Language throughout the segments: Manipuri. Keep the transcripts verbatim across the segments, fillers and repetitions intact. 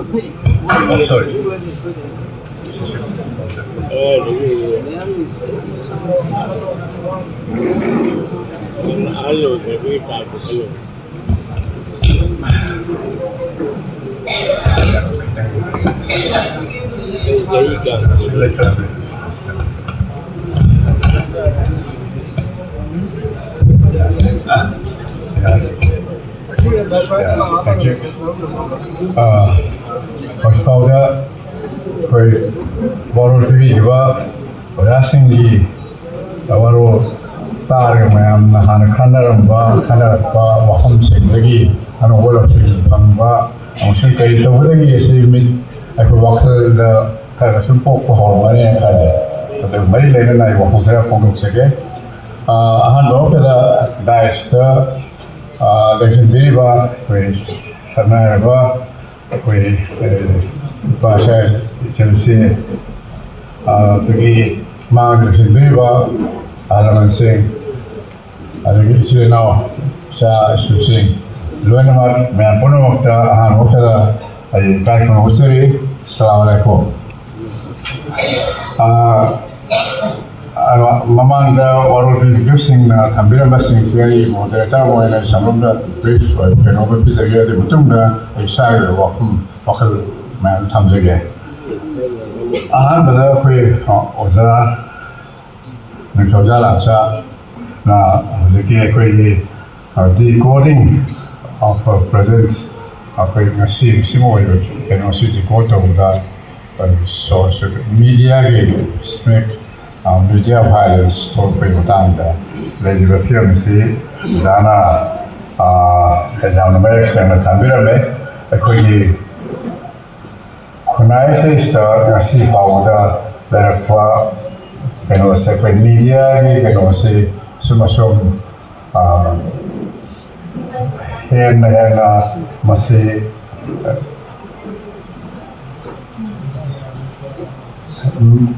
Oh, sorry. Thank you. ꯑꯥ, ꯍꯧꯖꯤꯛꯐꯥꯎꯗ ꯑꯩꯈꯣꯏ ꯋꯥꯔꯣꯜ ꯄꯤꯕꯤꯔꯤꯕ ꯑꯣꯖꯥꯁꯤꯡꯒꯤ ꯋꯥꯔꯣꯜ ꯇꯥꯔꯒ ꯃꯌꯥꯝꯅ ꯍꯥꯟꯅ ꯈꯟꯅꯔꯝꯕ, ꯈꯟꯅꯔꯛꯄ ꯋꯥꯐꯝꯁꯤꯡꯗꯒꯤ ꯑꯅꯧꯕ ꯂꯧꯁꯤꯡ ꯐꯪꯕ ꯑꯃꯁꯨꯡ ꯀꯔꯤ ꯇꯧꯒꯗꯒꯦ ꯑꯁꯤ ꯃꯤꯠ ꯑꯩꯈꯣꯏ ꯋꯥꯈꯜꯗ ꯈꯔ ꯁꯨꯝ ꯄꯣꯛꯄ ꯍꯧꯔꯝꯒꯅꯤꯅ ꯈꯜꯂꯤ꯫ ꯑꯗꯨꯒ ꯃꯔꯤ ꯂꯩꯅꯅ ꯑꯩ ꯋꯥꯐꯝ ꯈꯔ ꯐꯣꯡꯗꯣꯛꯆꯒꯦ꯫ ꯑꯥ, ꯑꯍꯥꯟꯕ ꯃꯛꯇꯗ ꯗꯥꯏꯁꯇ, ꯑꯥ, ꯂꯦꯡꯁꯤꯟꯕꯤꯔꯤꯕ ꯑꯩꯈꯣꯏ ꯁꯛꯅꯥꯏꯔꯕ ꯑꯩꯈꯣꯏ, ꯑꯦ, ꯏꯄꯥ ꯏꯆꯥ ꯏꯆꯜꯁꯤꯡ, ꯑꯥ, ꯑꯗꯒꯤ ꯃꯥꯡꯗ ꯂꯩꯁꯤꯟꯕꯤꯔꯤꯕ ꯑꯍꯜ ꯂꯃꯟꯁꯤꯡ, ꯑꯗꯒꯤ ꯏꯆꯤꯜ ꯏꯅꯥꯎ, ꯏꯆꯥ ꯏꯁꯨꯁꯤꯡ ꯂꯣꯏꯅꯃꯛ, ꯃꯌꯥꯝ ꯄꯨꯝꯅꯃꯛꯇ ꯑꯍꯥꯟꯕ ꯃꯛꯇꯗ ꯑꯩ ꯏꯀꯥꯏ ꯈꯨꯝꯅꯕ ꯎꯠꯆꯔꯤ꯫ ꯑꯁꯂꯥꯃꯨ ꯑꯂꯥꯏꯀꯨꯝ꯫ ꯑꯥ, ꯑꯥ, ꯃꯃꯥꯡꯗ ꯋꯥꯔꯣꯜ ꯄꯤꯕꯤꯈꯤꯕꯁꯤꯡꯅ ꯊꯝꯕꯤꯔꯝꯕꯁꯤꯡꯁꯦ ꯑꯩ ꯃꯣꯗꯔꯦꯇꯔ ꯑꯃ ꯑꯣꯏꯅ ꯁꯝꯂꯞꯅ ꯕ꯭ꯔꯤꯐ ꯑꯣꯏꯕ ꯀꯩꯅꯣꯝꯃ ꯄꯤꯖꯒꯦ꯫ ꯑꯗꯨꯒꯤ ꯃꯇꯨꯡꯗ ꯑꯩ ꯏꯁꯥꯒꯤ ꯑꯣꯏꯕ ꯋꯥꯐꯝ, ꯋꯥꯈꯜ ꯃꯌꯥꯝ ꯊꯝꯖꯒꯦ꯫ ꯑꯍꯥꯟꯕꯗ ꯑꯩꯈꯣꯏ, ꯑ, ꯑꯣꯖꯥ ꯅꯤꯡꯊꯧꯖꯥ ꯂꯥꯟꯁꯥꯅ ꯍꯧꯖꯤꯛꯀꯤ ꯑꯩꯈꯣꯏꯒꯤ, ꯑ, decoding of present, ꯑꯩꯈꯣꯏ ꯉꯁꯤ ꯁꯤꯃ ꯑꯣꯏꯔꯤꯕ ꯀꯩꯅꯣꯁꯤ decode ꯇꯧꯕꯗ ꯑꯩꯈꯣꯏꯒꯤ ꯁꯣꯔꯁ ꯃꯤꯗꯤꯌꯥꯒꯤ ꯁ꯭ꯅꯦꯛ, ꯑ, ꯃꯤꯗꯤꯌꯥ ꯚꯥꯏꯂꯦꯟꯁ ꯊꯣꯛꯂꯛꯄꯒꯤ ꯃꯇꯥꯡꯗ ꯂꯩꯔꯤꯕ ꯐꯤꯕꯝꯁꯤ ꯑꯣꯖꯥꯅ, ꯑ, ꯌꯥꯝꯅ ꯃꯌꯦꯛ ꯁꯦꯡꯅ ꯊꯝꯕꯤꯔꯝꯃꯦ꯫ ꯑꯩꯈꯣꯏꯒꯤ ꯈꯨꯟꯅꯥꯏꯁꯤꯗ ꯉꯁꯤ ꯐꯥꯎꯕꯗ ꯂꯩꯔꯛꯄ ꯀꯩꯅꯣꯁꯦ, ꯑꯩꯈꯣꯏ ꯃꯤꯗꯤꯌꯥꯒꯤ ꯀꯩꯅꯣꯁꯦ ꯑꯁꯨꯝ ꯑꯁꯨꯝ, ꯑ, ꯍꯦꯟꯅ ꯍꯦꯟꯅ ꯃꯁꯤ, ꯎꯝ,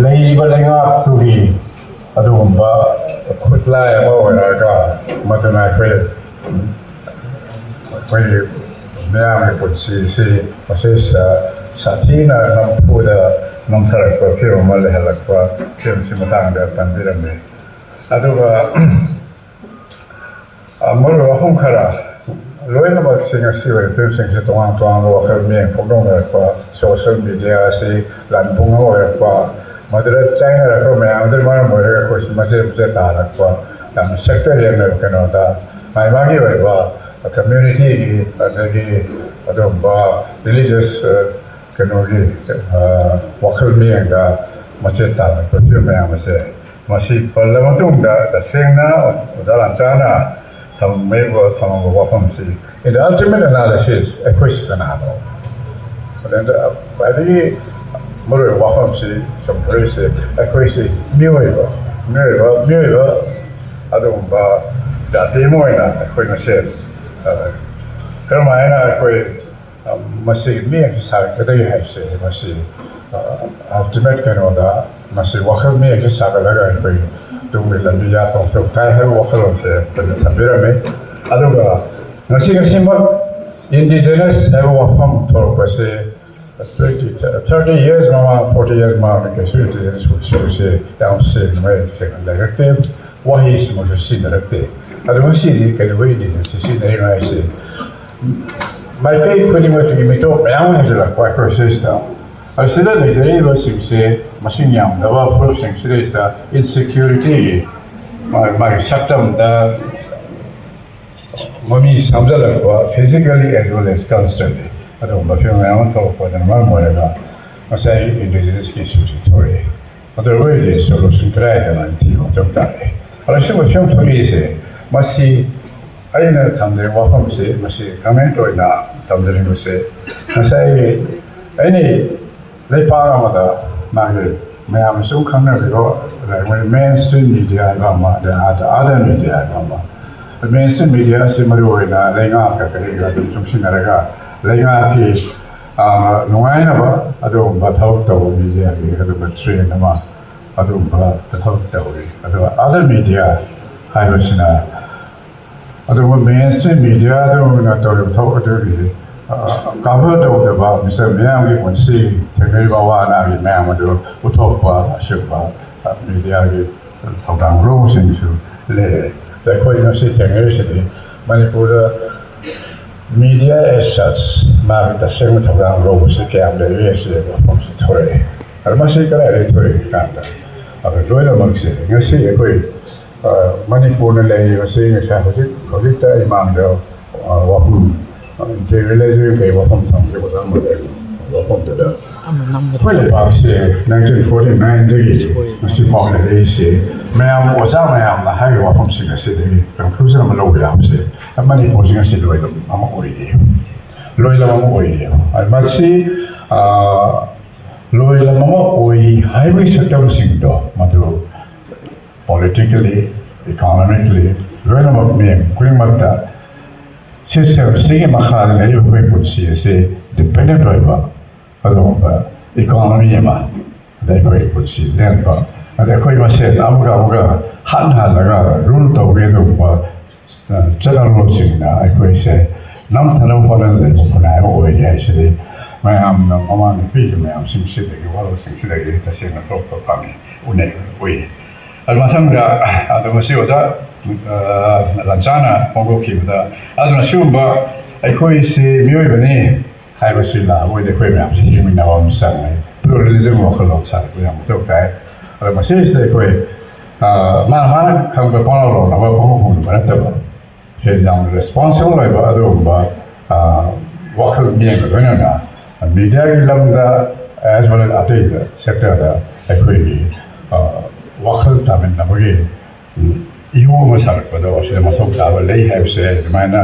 ꯂꯩꯔꯤꯕ ꯂꯩꯉꯥꯛꯇꯨꯒꯤ ꯑꯗꯨꯒꯨꯝꯕ ꯈꯨꯠꯂꯥꯏ ꯑꯃ ꯑꯣꯏꯔꯛꯑꯒ ꯃꯗꯨꯅ ꯑꯩꯈꯣꯏ, ꯑꯩꯈꯣꯏꯒꯤ ꯃꯤꯌꯥꯝꯒꯤ ꯄꯨꯟꯁꯤꯁꯤ ꯃꯁꯤꯁꯤꯗ ꯁꯥꯊꯤꯅ ꯅꯝꯐꯨꯗ ꯅꯝꯊꯔꯛꯄ ꯐꯤꯕꯝ ꯑꯃ ꯂꯩꯍꯜꯂꯛꯄ ꯐꯤꯕꯝꯁꯤ ꯃꯇꯥꯡꯗ ꯄꯟꯕꯤꯔꯝꯃꯤ꯫ ꯑꯗꯨꯒ ꯑ, ꯃꯔꯨꯞ ꯑꯍꯨꯝ ꯈꯔ ꯂꯣꯏꯅꯃꯛꯁꯤ ꯉꯁꯤ ꯑꯣꯏꯔꯤꯕ ꯐꯤꯕꯝꯁꯤꯡꯁꯤ ꯇꯣꯉꯥꯟ ꯇꯣꯉꯥꯟꯕ ꯋꯥꯈꯜ ꯃꯤꯠꯌꯦꯡ ꯐꯣꯡꯗꯣꯛꯅꯔꯛꯄ, ꯁꯣꯁꯤꯌꯦꯜ ꯃꯤꯗꯤꯌꯥ ꯑꯁꯤ ꯂꯥꯟꯕꯨꯡ ꯑꯃ ꯑꯣꯏꯔꯛꯄ, ꯃꯗꯨꯗ ꯆꯥꯏꯅꯔꯛꯄ ꯃꯌꯥꯝꯗꯨꯅ ꯃꯔꯝ ꯑꯣꯏꯔꯒ ꯑꯩꯈꯣꯏꯁꯤ ꯃꯆꯦꯠ ꯃꯆꯦꯠ ꯇꯥꯔꯛꯄ, ꯌꯥꯝꯅ ꯁꯦꯛꯇꯔꯤꯌꯟ ꯑꯣꯏꯕ ꯀꯩꯅꯣꯗ ꯃꯥꯒꯤ ꯃꯥꯒꯤ ꯑꯣꯏꯕ ꯀꯝꯃ꯭ꯌꯨꯅꯤꯇꯤꯒꯤ ꯑꯗꯒꯤ ꯑꯗꯨꯒꯨꯝꯕ ꯔꯤꯂꯤꯖꯁ ꯀꯩꯅꯣꯒꯤ ꯑ, ꯋꯥꯈꯜ ꯃꯤꯠꯌꯦꯡꯗ ꯃꯆꯦꯠ ꯇꯥꯔꯛꯄ ꯐꯤꯕꯝ ꯃꯌꯥꯝ ꯑꯁꯦ ꯃꯁꯤ ꯄꯜꯂ ꯃꯇꯨꯡꯗ ꯇꯁꯦꯡꯅ ꯑꯣꯖꯥ ꯂꯥꯟꯆꯥꯅ ꯊꯝꯃꯤꯕ ꯊꯝꯃꯝꯕ ꯋꯥꯐꯝꯁꯤ, in the ultimate analysis, ꯑꯩꯈꯣꯏꯁꯤ ꯀꯅꯥꯅꯣ? ꯑꯗꯨꯗ ꯈ꯭ꯋꯥꯏꯗꯒꯤ ꯃꯔꯨꯑꯣꯏꯕ ꯋꯥꯐꯝꯁꯤ ꯆꯨꯝꯊꯣꯔꯛꯏꯁꯦ, ꯑꯩꯈꯣꯏꯁꯤ ꯃꯤꯑꯣꯏꯕ, ꯃꯤꯑꯣꯏꯕ, ꯃꯤꯑꯣꯏꯕ ꯑꯗꯨꯒꯨꯝꯕ ꯖꯥꯇꯤ ꯑꯃ ꯑꯣꯏꯅ ꯑꯩꯈꯣꯏ ꯃꯁꯦꯟ, ꯑ, ꯀꯔꯝꯍꯥꯏꯅ ꯑꯩꯈꯣꯏ, ꯑ, ꯃꯁꯤꯒꯤ ꯃꯤꯠꯌꯦꯡꯁꯤ ꯁꯥꯒꯠꯀꯗꯒꯦ ꯍꯥꯏꯕꯁꯦ, ꯃꯁꯤ, ꯑ, ꯑꯜꯇꯤꯃꯦꯠ ꯀꯩꯅꯣꯗ ꯃꯁꯤ ꯋꯥꯈꯜ ꯃꯤꯠꯌꯦꯡꯁꯤ ꯁꯥꯒꯠꯂꯒ ꯑꯩꯈꯣꯏ ꯇꯨꯡꯒꯤ ꯂꯝꯕꯤ ꯌꯥꯠꯄ ꯃꯊꯧ ꯇꯥꯏ ꯍꯥꯏꯕ ꯋꯥꯈꯜꯂꯣꯟꯁꯦ ꯑꯩꯈꯣꯏꯅ ꯊꯝꯕꯤꯔꯝꯃꯤ꯫ ꯑꯗꯨꯒ ꯉꯁꯤ ꯉꯁꯤꯃꯛ ꯏꯟꯗꯤꯖꯤꯅꯁ ꯍꯥꯏꯕ ꯋꯥꯐꯝ ꯊꯣꯛꯂꯛꯄꯁꯦ twenty, thirty years ꯃꯃꯥꯡ, forty years ꯃꯃꯥꯡꯗ ꯀꯩꯁꯨ ꯏꯟꯗꯤꯖꯤꯅꯁ ꯏꯁꯨꯁꯦ ꯌꯥꯝ ꯁꯦꯡꯅ ꯃꯌꯦꯛ ꯁꯦꯡꯅ ꯂꯩꯔꯛꯇꯦ, ꯋꯥꯍꯩꯁꯤꯃꯁꯨ ꯁꯤꯖꯤꯟꯅꯔꯛꯇꯦ꯫ ꯑꯗꯣ ꯉꯁꯤꯗꯤ ꯀꯩꯗꯧꯕꯩ ꯏꯟꯗꯤꯖꯤꯅꯁꯁꯤ ꯁꯤꯖꯤꯟꯅꯔꯤꯅꯣ ꯍꯥꯏꯁꯦ, ꯃꯥꯏꯀꯩ ꯈꯨꯗꯤꯡꯃꯛꯇꯒꯤ ꯃꯤꯇꯣꯞ ꯃꯌꯥꯝ ꯑꯃ ꯍꯦꯟꯖꯜꯂꯛꯄ ꯑꯩꯈꯣꯏ ꯁꯤꯗꯩꯁꯤꯗ꯫ ꯑꯗꯨ ꯁꯤꯗ ꯂꯩꯖꯔꯤꯕꯁꯤꯡꯁꯦ ꯃꯁꯤꯡ ꯌꯥꯝꯗꯕ ꯐꯨꯔꯨꯞꯁꯤꯡ ꯁꯤꯗꯩꯁꯤꯗ ꯏꯟꯁꯦꯀ꯭ꯌꯨꯔꯤꯇꯤꯒꯤ, ꯃꯥꯒꯤ, ꯃꯥꯒꯤ ꯁꯛꯇꯝꯗ ꯃꯃꯤ ꯁꯥꯝꯖꯜꯂꯛꯄ, physically as well as culturally, ꯑꯗꯨꯒꯨꯝꯕ ꯐꯤꯕꯝ ꯃꯌꯥꯝ ꯑꯃ ꯊꯣꯛꯂꯛꯄꯗꯨꯅ ꯃꯔꯝ ꯑꯣꯏꯔꯒ ꯉꯁꯥꯏ ꯏꯟꯗꯤꯖꯤꯅꯁꯀꯤ ꯏꯁꯨꯁꯤ ꯊꯣꯛꯂꯛꯑꯦ꯫ ꯑꯗꯨ ꯑꯣꯏꯔꯗꯤ ꯁꯣꯂꯨꯁꯟ ꯀꯗꯥꯏꯗꯅꯣ ꯍꯥꯏꯅ ꯊꯤꯕ ꯃꯊꯧ ꯇꯥꯔꯦ꯫ ꯑꯗꯣ ꯁꯤꯒꯨꯝꯕ ꯐꯤꯕꯝ ꯊꯣꯛꯂꯛꯏꯁꯦ, ꯃꯁꯤ ꯑꯩꯅ ꯊꯝꯖꯔꯤꯕ ꯋꯥꯐꯝꯁꯤ, ꯃꯁꯤ ꯀꯃꯦꯟ ꯑꯣꯏꯅ ꯊꯝꯖꯅꯤꯡꯕꯁꯦ, ꯉꯁꯥꯏꯒꯤ ꯑꯦꯅꯤ ꯂꯩꯄꯥꯛ ꯑꯃꯗ ꯃꯥꯒꯤ ꯃꯌꯥꯝꯅ ꯁꯨꯝ ꯈꯪꯅꯔꯤꯕ, ꯂꯥꯏꯛ, ꯃꯣꯏ ꯃꯦꯟ ꯁ꯭ꯇ꯭ꯔꯤꯝ ꯃꯤꯗꯤꯌꯥ ꯍꯥꯏꯕ ꯑꯃ, ꯑꯗꯩ ꯑꯗ ꯑꯗꯔ ꯃꯤꯗꯤꯌꯥ ꯍꯥꯏꯕ ꯑꯃ꯫ ꯃꯦꯟ ꯁ꯭ꯇ꯭ꯔꯤꯝ ꯃꯤꯗꯤꯌꯥ ꯑꯁꯤ ꯃꯔꯨ ꯑꯣꯏꯅ ꯂꯩꯉꯥꯛꯀ ꯀꯔꯤꯒ ꯑꯗꯨꯝ ꯆꯨꯡꯁꯤꯟꯅꯔꯒ ꯂꯩꯉꯥꯛꯀꯤ, ꯑ, ꯅꯨꯡꯉꯥꯏꯅꯕ ꯑꯗꯨꯒꯨꯝꯕ ꯊꯕꯛ ꯇꯧꯕ ꯃꯤꯗꯤꯌꯥꯒꯤ ꯑꯗꯨꯒꯨꯝꯕ ꯇ꯭ꯔꯦꯟ ꯑꯃ, ꯑꯗꯨꯒꯨꯝꯕ ꯊꯕꯛ ꯇꯧꯔꯤ꯫ ꯑꯗꯨꯒ ꯑꯗꯔ ꯃꯤꯗꯤꯌꯥ ꯍꯥꯏꯕꯁꯤꯅ ꯑꯗꯨꯕꯨ ꯃꯦꯟ ꯁ꯭ꯇ꯭ꯔꯤꯝ ꯃꯤꯗꯤꯌꯥꯗꯧꯅ ꯇꯧꯔꯤꯕ ꯊꯕꯛ ꯑꯗꯨꯒꯤ ꯀꯚꯔ ꯇꯧꯗꯕ, ꯃꯤꯆꯝ ꯃꯤꯌꯥꯝꯒꯤ ꯄꯨꯟꯁꯤ, ꯊꯦꯡꯅꯔꯤꯕ ꯑꯋꯥ ꯑꯅꯥꯒꯤ ꯃꯌꯥꯝ ꯑꯗꯨ ꯎꯠꯊꯣꯛꯄ ꯑꯁꯤꯒꯨꯝꯕ ꯃꯤꯗꯤꯌꯥꯒꯤ ꯊꯧꯗꯥꯡ ꯂꯧꯕꯁꯤꯡꯁꯨ ꯂꯩꯔꯦ꯫ ꯑꯗ ꯑꯩꯈꯣꯏ ꯉꯁꯤ ꯊꯦꯡꯅꯔꯤꯁꯤꯗꯤ ꯃꯅꯤꯄꯨꯔꯗ ꯃꯤꯗꯤꯌꯥ ꯑꯦꯁ ꯁꯆ ꯃꯥꯒꯤ ꯇꯁꯦꯡꯕ ꯊꯧꯗꯥꯡ ꯂꯧꯕꯁꯤ ꯀꯌꯥꯝ ꯂꯩꯔꯤ ꯍꯥꯏꯁꯤ ꯋꯥꯐꯝꯁꯤ ꯊꯣꯔꯛꯑꯦ꯫ ꯑꯗ ꯃꯁꯤ ꯀꯗꯥꯏꯗꯒꯤ ꯊꯣꯔꯛꯏ ꯀꯥꯟꯗ ꯑꯗꯨ ꯂꯣꯏꯅꯃꯛꯁꯦ ꯉꯁꯤ ꯑꯩꯈꯣꯏ ꯃꯅꯤꯄꯨꯔꯅ ꯂꯩꯔꯤꯕꯁꯤ ꯉꯁꯥꯏ ꯍꯧꯖꯤꯛ ꯍꯧꯖꯤꯛꯇ ꯏꯃꯥꯡꯗ ꯋꯥꯐꯝ ꯏꯝꯄꯤꯔꯤꯌꯦꯂꯤꯖꯝ ꯀꯩ ꯋꯥꯐꯝ ꯊꯝꯈꯤꯕ ꯋꯥꯐꯝꯗꯨꯗ ꯑꯩꯈꯣꯏ ꯂꯩꯕꯥꯛꯁꯦ ꯅꯥꯏꯟꯇꯤꯟ ꯐꯣꯔꯇꯤ ꯅꯥꯏꯟꯗꯒꯤ ꯉꯁꯤ ꯐꯥꯎ ꯂꯩꯔꯛꯏꯁꯦ꯫ ꯃꯌꯥꯝ ꯑꯣꯖꯥ ꯃꯌꯥꯝꯅ ꯍꯥꯏꯔꯤꯕ ꯋꯥꯐꯝꯁꯤꯡ ꯑꯁꯤꯗꯒꯤ ꯀꯟꯀ꯭ꯂꯨꯖꯟ ꯑꯃ ꯂꯧꯕ ꯌꯥꯕꯁꯦ ꯃꯅꯤꯄꯨꯔꯁꯤ ꯉꯁꯤ ꯂꯣꯏꯂꯝ ꯑꯃ ꯑꯣꯏꯔꯤ꯫ ꯂꯣꯏꯂꯝ ꯑꯃ ꯑꯣꯏꯔꯤ꯫ ꯃꯁꯤ ꯂꯣꯏꯂꯝ ꯑꯃ ꯑꯣꯏꯔꯤ ꯍꯥꯏꯕꯒꯤ ꯁꯛꯇꯝꯁꯤꯡꯗꯣ ꯃꯗꯨ ꯄꯣꯂꯤꯇꯤꯀꯦꯜꯂꯤ, ꯏꯀꯣꯅꯣꯃꯤꯀꯦꯜꯂꯤ ꯂꯣꯏꯅꯃꯛ ꯃꯤꯑꯣꯏ ꯈꯨꯗꯤꯡꯃꯛꯇ ꯁꯤꯁꯇꯦꯝꯁꯤꯒꯤ ꯃꯈꯥꯗ ꯂꯩꯔꯤꯕ ꯑꯩꯈꯣꯏ ꯄꯨꯟꯁꯤ ꯑꯁꯤ ꯗꯤꯄꯦꯟꯗꯦꯟ ꯑꯣꯏꯕ ꯑꯗꯨꯒꯨꯝꯕ ꯏꯀꯣꯅꯣꯃꯤ ꯑꯃ, ꯑꯗ ꯑꯩꯈꯣꯏ ꯄꯨꯟꯁꯤ ꯂꯦꯟꯕ, ꯑꯗ ꯑꯩꯈꯣꯏ ꯃꯁꯦꯟ ꯑꯃꯒ ꯑꯃꯒ ꯍꯥꯠꯅ ꯍꯥꯠꯂꯒ ꯔꯨꯜ ꯇꯧꯕꯒꯤ ꯑꯗꯨꯒꯨꯝꯕ ꯆꯠꯅꯔꯨꯕꯁꯤꯡꯅ ꯑꯩꯈꯣꯏꯁꯦ ꯅꯝꯊꯅꯕ ꯍꯣꯠꯅꯔꯤꯕ ꯈꯨꯟꯅꯥꯏ ꯑꯃ ꯑꯣꯏꯔꯤ ꯍꯥꯏꯁꯤꯗꯤ ꯃꯌꯥꯝꯅ ꯃꯃꯥꯡꯗ ꯄꯤꯈꯤꯕ ꯃꯌꯥꯝꯁꯤꯡꯁꯤꯗꯒꯤ ꯋꯥꯔꯣꯜꯁꯤꯡꯁꯤꯗꯒꯤ ꯇꯁꯦꯡꯅ ꯊꯣꯛꯄ ꯐꯪꯉꯤ, ꯎꯅꯩ, ꯎꯏ꯫ ꯑꯗꯨ ꯃꯊꯪꯗ ꯑꯗꯨ ꯃꯁꯤ ꯑꯣꯖꯥ ꯂꯟꯆꯥꯅ ꯐꯣꯡꯗꯣꯛꯈꯤꯕꯗ, ꯑꯗꯨꯅ ꯁꯤꯒꯨꯝꯕ ꯑꯩꯈꯣꯏꯁꯤ ꯃꯤꯑꯣꯏꯕꯅꯤ ꯍꯥꯏꯕꯁꯤ ꯂꯥꯛꯑꯕꯣꯏꯗꯤ ꯑꯩꯈꯣꯏ ꯃꯌꯥꯝꯁꯤ ꯍꯤꯡꯃꯤꯟꯅꯕ ꯑꯃ ꯆꯪꯉꯦ꯫ ꯄ꯭ꯂꯨꯔꯦꯂꯤꯖꯝ ꯋꯥꯈꯜꯂꯣꯟ ꯁꯥꯒꯠꯄ ꯌꯥꯝ ꯃꯊꯧ ꯇꯥꯏ꯫ ꯑꯗꯣ ꯃꯁꯤꯁꯤꯗ ꯑꯩꯈꯣꯏ ꯃꯥꯅ ꯃꯥꯅ ꯈꯪꯕ ꯄꯥꯎ ꯂꯧꯅꯕ ꯄꯥꯎ ꯐꯣꯡꯕ ꯅꯠꯇꯕ, ꯁꯤ ꯌꯥꯝ ꯔꯦꯁꯄꯣꯟꯁꯤꯕꯜ ꯑꯣꯏꯕ ꯑꯗꯨꯒꯨꯝꯕ ꯋꯥꯈꯜ ꯃꯤꯠꯌꯦꯡꯒ ꯂꯣꯏꯅꯅ ꯃꯤꯗꯤꯌꯥꯒꯤ ꯂꯝꯗ as well as ꯑꯇꯩ ꯁꯦꯛꯇꯔꯗ ꯑꯩꯈꯣꯏꯒꯤ ꯋꯥꯈꯜ ꯇꯥꯃꯤꯟꯅꯕꯒꯤ ꯏꯍꯨ ꯑꯃ ꯁꯥꯒꯠꯄꯗꯣ ꯑꯁꯤꯗ ꯃꯊꯧ ꯇꯥꯕ ꯂꯩ ꯍꯥꯏꯕꯁꯦ ꯑꯩ ꯑꯗꯨꯃꯥꯏꯅ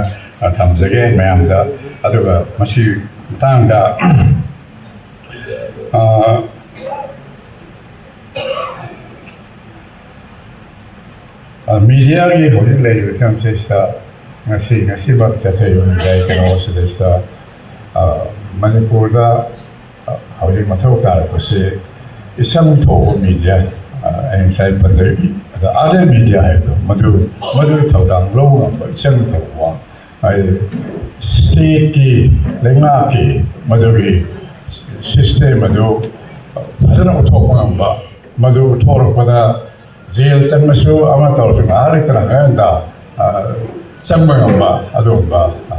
ꯊꯝꯖꯒꯦ ꯃꯌꯥꯝꯗ꯫ ꯑꯗꯨꯒ ꯃꯁꯤ ꯃꯇꯥꯡꯗ ꯃꯤꯗꯤꯌꯥꯒꯤ ꯍꯧꯖꯤꯛ ꯂꯩꯔꯤꯕ ꯐꯤꯕꯝꯁꯤꯗ ꯉꯁꯤ ꯉꯁꯤꯃꯛ ꯆꯠꯊꯔꯤꯕ ꯃꯤꯗꯤꯌꯥꯒꯤ ꯀꯩꯅꯣꯁꯤꯗꯩꯁꯤꯗ ꯃꯅꯤꯄꯨꯔꯗ ꯍꯧꯖꯤꯛ ꯃꯊꯧ ꯇꯥꯔꯛꯄꯁꯤ ꯏꯁꯝ ꯊꯣꯛꯄ ꯃꯤꯗꯤꯌꯥ ꯑꯩ ꯉꯁꯥꯏ ꯄꯟꯖꯔꯤ꯫ ꯑꯗ ꯑꯥꯔꯠ ꯑꯦꯟ ꯃꯤꯗꯤꯌꯥ ꯍꯥꯏꯕꯗꯣ, ꯃꯗꯨ, ꯃꯗꯨꯒꯤ ꯊꯧꯗꯥꯡ ꯂꯧꯕ ꯉꯝꯕ, ꯏꯆꯪ ꯊꯧꯕ, ꯍꯥꯏꯗꯤ ꯁ꯭ꯇꯦꯠꯀꯤ, ꯂꯩꯉꯥꯛꯀꯤ ꯃꯗꯨꯒꯤ ꯁꯤꯁꯇꯦꯝ ꯑꯗꯨ ꯐꯖꯅ ꯎꯠꯊꯣꯛꯄ ꯉꯝꯕ, ꯃꯗꯨ ꯎꯠꯊꯣꯔꯛꯄꯗ ꯖꯦꯜ ꯆꯪꯕꯁꯨ ꯑꯃ ꯇꯧꯔꯁꯨ ꯉꯥꯏꯍꯥꯛ ꯂꯩꯇꯅ ꯍꯪꯒꯠ ꯍꯟꯗ, ꯑ, ꯆꯪꯕ ꯉꯝꯕ ꯑꯗꯨꯒꯨꯝꯕ, ꯑ,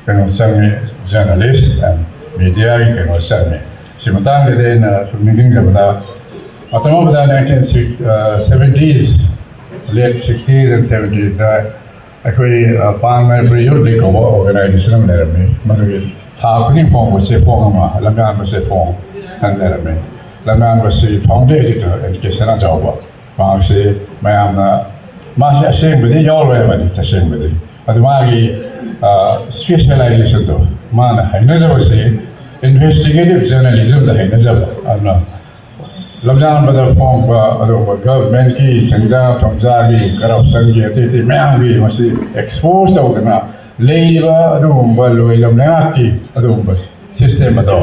ꯀꯩꯅꯣ ꯆꯪꯉꯤ, ꯖꯔꯅꯦꯂꯤꯁ ꯑꯦꯟ ꯃꯤꯗꯤꯌꯥꯒꯤ ꯀꯩꯅꯣ ꯆꯪꯉꯤ꯫ ꯁꯤ ꯃꯇꯥꯡꯗꯗꯤ ꯑꯩꯅ ꯁꯨꯝ ꯅꯤꯡꯁꯤꯡꯖꯕꯗ, ꯃꯇꯝ ꯑꯃꯗ ꯅꯥꯏꯟꯇꯤꯟ ꯁꯤꯛꯁ, ꯑ, ꯁꯚꯦꯟꯇꯤꯁ, ꯂꯦꯠ ꯁꯤꯛꯁꯇꯤꯁ ꯑꯦꯟ ꯁꯚꯦꯟꯇꯤꯁꯇ ꯑꯩꯈꯣꯏ, ꯑ, ꯄꯥꯡ ꯃꯅꯤꯄꯨꯔꯤ ꯌꯨꯠ ꯂꯤꯒ ꯀꯧꯕ ꯑꯣꯔꯒꯅꯥꯏꯖꯦꯁꯟ ꯑꯃ ꯂꯩꯔꯝꯃꯤ꯫ ꯃꯗꯨꯒꯤ ꯊꯥ ꯈꯨꯗꯤꯡ ꯐꯣꯡꯕ ꯆꯦꯐꯣꯡ ꯑꯃ, ꯂꯝꯌꯥꯟꯕ ꯆꯦꯐꯣꯡ ꯍꯥꯏꯅ ꯂꯩꯔꯝꯃꯤ꯫ ꯂꯝꯌꯥꯟꯕꯁꯤ ꯐꯥꯎꯟꯗꯔ ꯑꯦꯗꯤꯇꯔ ꯑꯦꯟ ꯀꯦ ꯁꯅꯥꯖꯥꯎꯕ꯫ ꯃꯍꯥꯛꯁꯤ ꯃꯌꯥꯝꯅ, ꯃꯥꯁꯤ ꯑꯁꯦꯡꯕꯗꯤ ꯌꯥꯎꯔꯣꯏ ꯍꯥꯏꯕꯅꯤ, ꯇꯁꯦꯡꯕꯗꯤ꯫ ꯑꯗꯨ ꯃꯥꯒꯤ, ꯑ, ꯁ꯭ꯄꯦꯁꯤꯌꯦꯂꯥꯏꯖꯦꯁꯟꯗꯣ, ꯃꯥꯅ ꯍꯩꯅꯖꯕꯁꯤ ꯏꯟꯚꯦꯁꯇꯤꯒꯦꯇꯤꯚ ꯖꯔꯅꯦꯂꯤꯖꯝꯗ ꯍꯩꯅꯖꯕ꯫ ꯑꯗꯨꯅ ꯂꯝꯌꯥꯟꯕꯗ ꯐꯣꯡꯕ ꯑꯗꯨꯒꯨꯝꯕ ꯒꯚꯔꯟꯃꯦꯟꯠꯀꯤ ꯁꯦꯟꯖꯥ ꯊꯨꯝꯖꯥꯒꯤ, ꯀꯔꯞꯁꯟꯒꯤ, ꯑꯇꯩ ꯑꯇꯩ ꯃꯌꯥꯝꯒꯤ ꯃꯁꯤ ꯑꯦꯛꯁꯄꯣꯖ ꯇꯧꯗꯅ ꯂꯩꯔꯤꯕ ꯑꯗꯨꯒꯨꯝꯕ ꯂꯣꯏꯂꯝ ꯂꯩꯉꯥꯛꯀꯤ ꯑꯗꯨꯒꯨꯝꯕ ꯁꯤꯁꯇꯦꯝ ꯑꯗꯣ